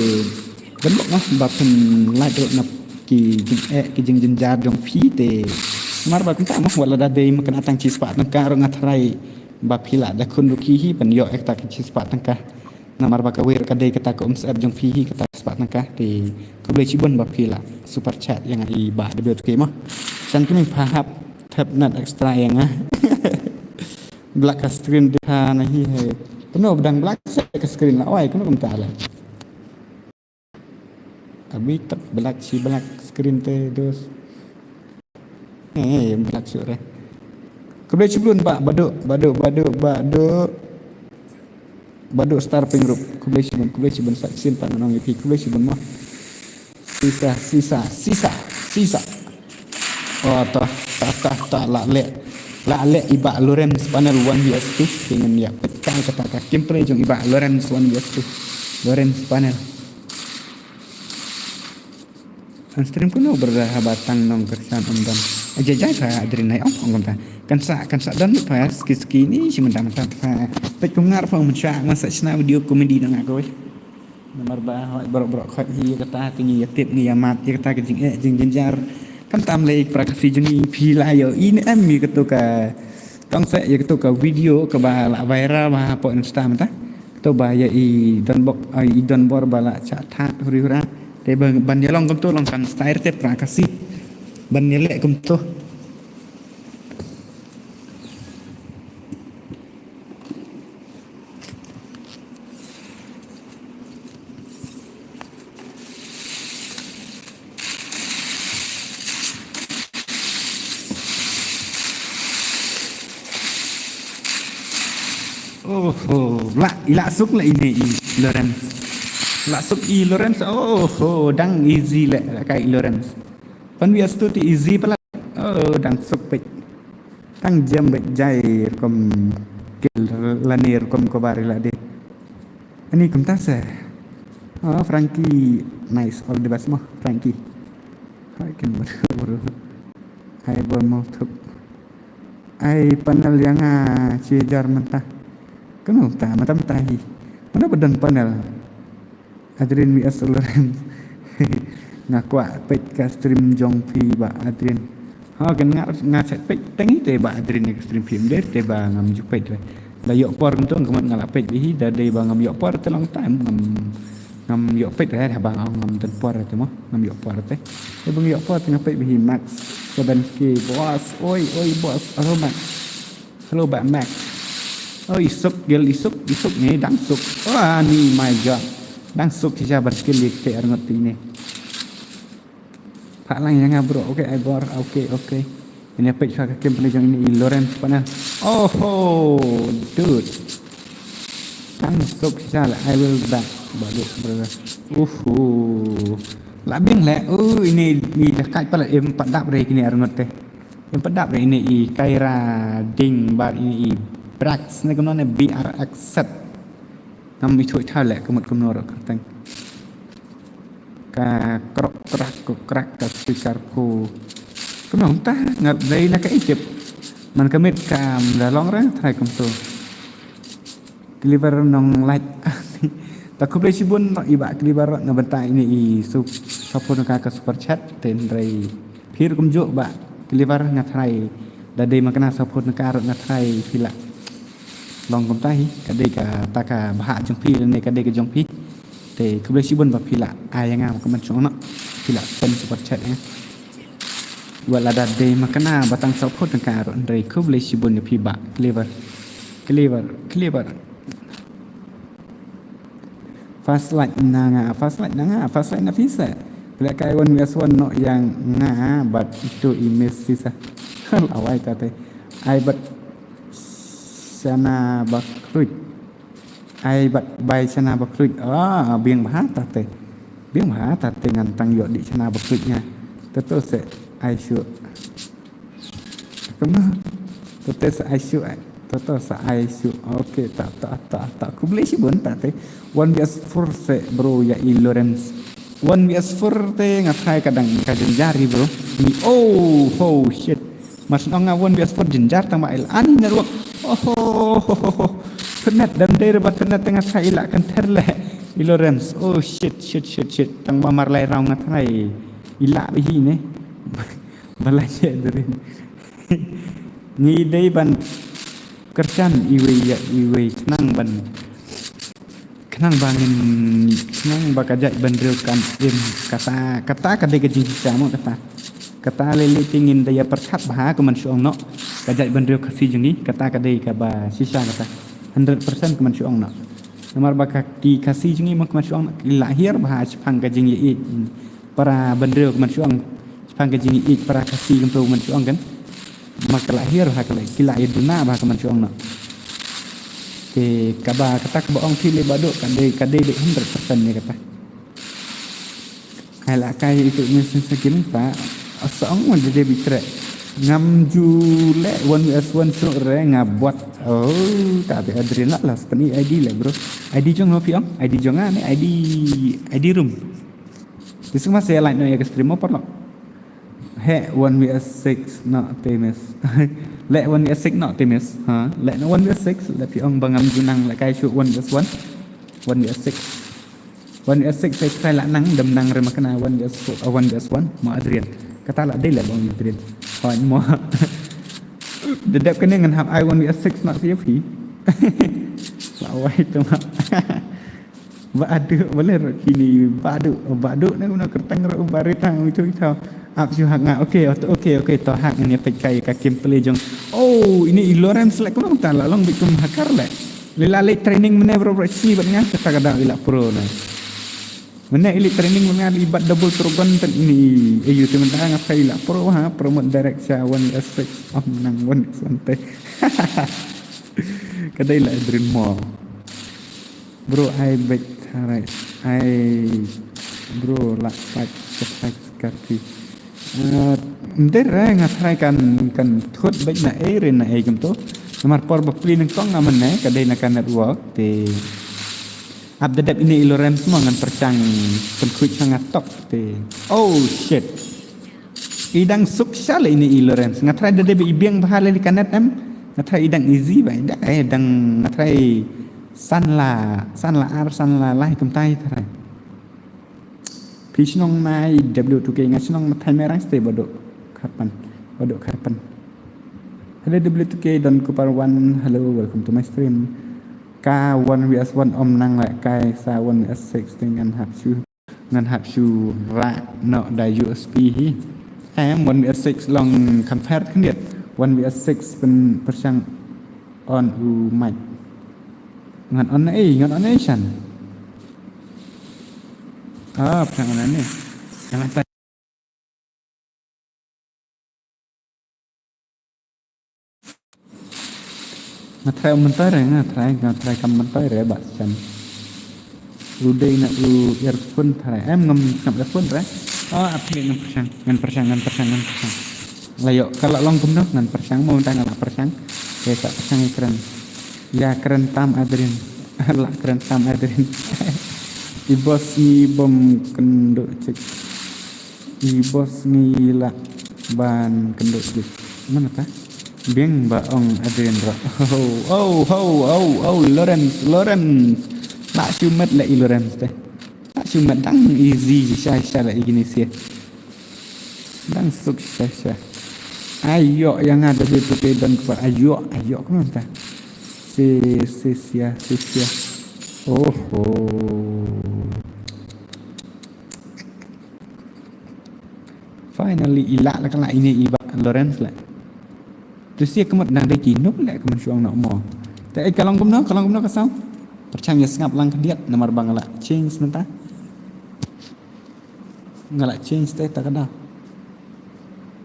Don bok mah ba phin lait ruh na ki jingeh ki jingjynjar jong phi te. Namar ba kumta mah wat lada dei ma kane tang shispah tyngka ruh nga tharai ba phi lah da khun ruh ki hi ban ïoh ïa kata ka shispah tyngka. Namar ba kawei ruh ka dei kata ka umsyep jong phi hi kata ka shispah tyngka te khublei shibun ba phi la super chat ïa nga i Bah W T K mo. Shan kmie pha hap thep net extra ïa nga. Black ka screen de pha na hi he. Kumno ba dang black sa ka screen la wai kumno kumta la. Abi tak black shi black screen te dos. Eh, black shuh re. Khublei shibun Bah Baduk, Baduk, Baduk, Baduk. Baduk Star Pink Group. Khublei shibun, khublei shibun sa sien pat ngan ong ïa phi, khublei shibun mo. Sisa, sisa, sisa, sisa. Oh, ta, ta, ta, ta, la leh. La leh i Bah Lawrence Panel one V S two. Te ngan ïa peit kata ka gameplay jong i Bah Lawrence one V S two. Lawrence Panel. An stream kuno berda haba tang nongkyrshan ym don. Aja jai pha adrin nai ong ong kumta. Kan sa, kan sa don pha ski ski ni shi mynta mynta pha. Peit kum ngar pha mynta ngan sa shna video comedy na nga kawei. Namar ba hoi brok brok khot hi kata te ngi ïa tip ngi ïa mad ïa kata ka jingeh jingjynjar. Kan tam lei pra ka si jong ngi phi la ïoh i ne em ïa kato ka tong se ïa kato ka video kaba la viral ba hapoh Insta mynta. Kato ba ïa i Don Bok, ah, i Don Bor ba la chah thad huri hura. Te ban, ban ïa long kumto long kan style te pra ka si. Ban ïa leh kumto. Oh, oh, la, i la suk la ine i Lawrence. La suk i Lawrence, oh, oh, dang easy le, la kai i Lawrence. Pan wi astu ti easy pala. Oh, dang suk pek. Tang jam bek jai rukom kel lane rukom kobar la de. Ani kumta se. Oh, Frankie, nice, all the best mo, Frankie. Hai ken buru. Hai bor mo thup. Ai panel yang a chi jar menta. Kano ta mata mata hi. Mana badan panel. Adrian V S Lawrence. Nga kwah peit ka stream jong phi ba Adrian. Ha kan nga nga set peit tangi te ba Adrian ka stream phi mder te ba ngam ju peit. Da yok por kumto ngam nga la peit bihi da dei ba ngam yok por te long time ngam ngam yok peit re ha ba ngam ngam ten por te mo ngam yok por te. Te ba ngam yok por te ngam peit bihi Max seven K boss. Oi oi boss. Alo Max. Hello ba Max. Oh isuk gel isuk isuk ni dang suk. Oh ani my god. Dang suk ki jabar skill li te arngot ti ni. Pak lang yang bro. Okay ai bor. Okay okay. Ini apa sha ka kim pele jong ini i Lawrence pana. Oh ho dude. Dang suk sha la I will back. Baru brother. Uhu. Labing le. Oh ini ni dah kai pala em pat dap re kini arngot te. Em pat dap re ini i Kaira ding bar ini i Brax ne kemno ne B R X set. Ngam i chui thale kemut kemno ro kerteng. Ka krok krak krok krak ka speaker ko. Kemno ta ngat dei na ka itip. Man kamit kam da long re trai kumto. Clever nong like. Ta khublei shibun no i ba Clever na bynta ini i sup support ka ka super chat ten rei. Phir kumjuh ba Clever nga trai da dei makna support ka rot nga trai pila. Long kumta hi ka dei ka ta ka bha jong phi ne ka dei ka jong phi. Te khublei shibun ba phi la ai nga ka man chong no. Phi la send super chat nga. Wala da dei makna ba tang support ka rot rei khublei shibun phi ba Clever. Clever, Clever. Fast light na nga, fast light na nga, fast light na pisa. Pila kai one vs one no yang nga bat itu imis sisa. Awai tate. Ai bat sana bakruit. Ai bat bai sana bakruit. Ah, biang bha tate. Biang bha tate ngan tang yok di sana bakruit nya. Tetu se ai su. Kemno? Tote sa ai shu ai. Toto sa ai shu. Okay, tak tak tak tak. Khublei shibun tak te. One vs four se bro ya i Lawrence. One vs four te nga try ka dang ka jynjar hi bro. Ni oh ho shit. Mas nong nga one vs four jynjar tang ba il ani network. Oh ho ho ho. Tenet dan dei ba tenet tang nga try ila kan ter le. I Lawrence. Oh shit shit shit shit. Tang ba mar lai round nga try ila bihi ne. Balai drin. Ngi dei ban kyrchan iwei ïa iwei khnang ban khnang ba ngin khnang ba ka jaitbynriew kan im kata kata ka dei ka jingshisha mo kata. Kata lei lei te ngin da ïa pyrkhat bha ka man shu ong noh ka jaitbynriew Khasi jong ngi kata ka dei kaba shisha kata hundred percent ka man shu ong noh. Namar ba ka ki Khasi jong ngi mo ka man shu ong noh ki la hiar bha shaphang ka jingïeit para bynriew ka man shu ong. Shaphang ka jingïeit para Khasi kumto man shu ong kan. Ma ka la hiar ha ka la ki la ïa duna ba ka man shu ong noh. Te kaba kata kaba ong phi le ba duk ka dei ka dei dei hundred percent ne kata. Ai la kai itu ni sen sa kin pa sa ong wan dei dei bitre. Ngam ju le one vs one shu re nga buat. Oh ta te adrin la las pani I D le bro. I D jong no phi ong? I D jong nga ne I D I D room. Ti suk ma se like no ïa ka stream mo parlo. He one vs six no te miss. Le one vs six no te miss. Ha, le no one vs six le phi ong ba ngam ju nang le kai shu one vs one. One vs six. One vs six se try la nang dem nang re makna one vs four, uh, one vs one mo Adrian. Kata la dei le bang Adrian. Hoi mo. Dedep kene ngan hap ai one vs six no se phi. La wai tu ma. Ba adu ba ler kini ba adu ba adu ne guna kertang ro ba ritang itu itu. Ap shu hak nga. Okay, okay, okay, to hak ngin ïa peit kai ka kim play jong. Oh, ini i Lawrence le kumno ta la long bit kum hakar le. Lila le training mene bro bro si bat nga kata ka dang ila pro ne. Mene ili training mene li bat double trogon tan ini. Ayu te menta nga kai ila pro ha promote direct sha one vs six. Oh, nang one vs one te. Ka dei la Adrian mo. Bro, ai bek tharai. Ai, bro, la pach ka pach ka ti. Mder re, nga tharai kan, kan thut bek na ei re na ei kumto. Namar por ba pli nyngkong nga mane, ka dei na ka network te. Ap da dep ine i Lawrence mo, ngan pyrshang pynkhuid sha nga tok te. Oh shit. I dang suk sha le ine i Lawrence. Nga tharai da dep i biang bha le ka net em. Nga tharai i dang easy ba i dang, eh, dang, nga tharai san la, san la ar, san la lai kumta i tharai. Phi shnong nai W two K, nga shnong Mathai Merang ste Baduk Kharpan. Baduk Kharpan. Hello W two K, Don Kupar One. Hello, welcome to my stream. Ka one versus one ym nang leh kai sa one versus six te ngan hap shu. Ngan hap shu rah noh da U S B hi. Em one versus six long compare khyndiat. One versus six pyn pyrshang on u mic. Ngan on ei, ngan on ei shan. Ah, pyrshang on ei. Ngan on. Nga try mynta re, nga try, nga try kam mynta re ba shan. U dei na u earphone tharai. Em ngam sngap earphone re. Oh, ap ngan pyrshang, ngan pyrshang, ngan pyrshang, ngan pyrshang. La ïoh ka la long kumno, ngan pyrshang mo mynta nga la pyrshang. Te sa pyrshang ïa kren. Ïa kren tam Adrian. La kren tam Adrian. I boss ngi bom kynduh chik. I boss ngi lah ban kynduh jik. Mana ta? Biang ba ong Adrian ro. Oh, oh, oh, oh, oh, Lawrence, Lawrence. Lah shu met le i Lawrence te. Lah shu met dang easy sha sha le i gini sia. Dang suk sha sha. Ayo yang ada di tu ke don kepala ayo, ayo kemana ta? Si, si sia, si sia. Oh, oh. Finally, i lah la ka lah ine i ba Lawrence la. Tu sia ka mut dang dei ki nuk la ka mynshuang noh mo. Te ei ka long kumno, ka long kumno ka sound. Pyrshang ïa sngap lang khyndiat namar ba nga la change mynta. Nga la change te ta ka daw.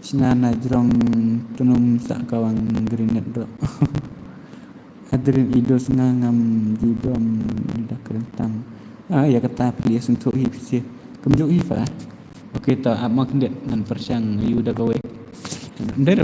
Shna na jrong tnum sa kawang grenade ro. Adrian i dos nga ngam ju dom da kren tam. Ah, ïa kata phi ïa sngewthuh hi phi sia. Kumjuh hi fa. Ok, to ap ma khyndiat ngan pyrshang ïa u da kawei. Ym dei re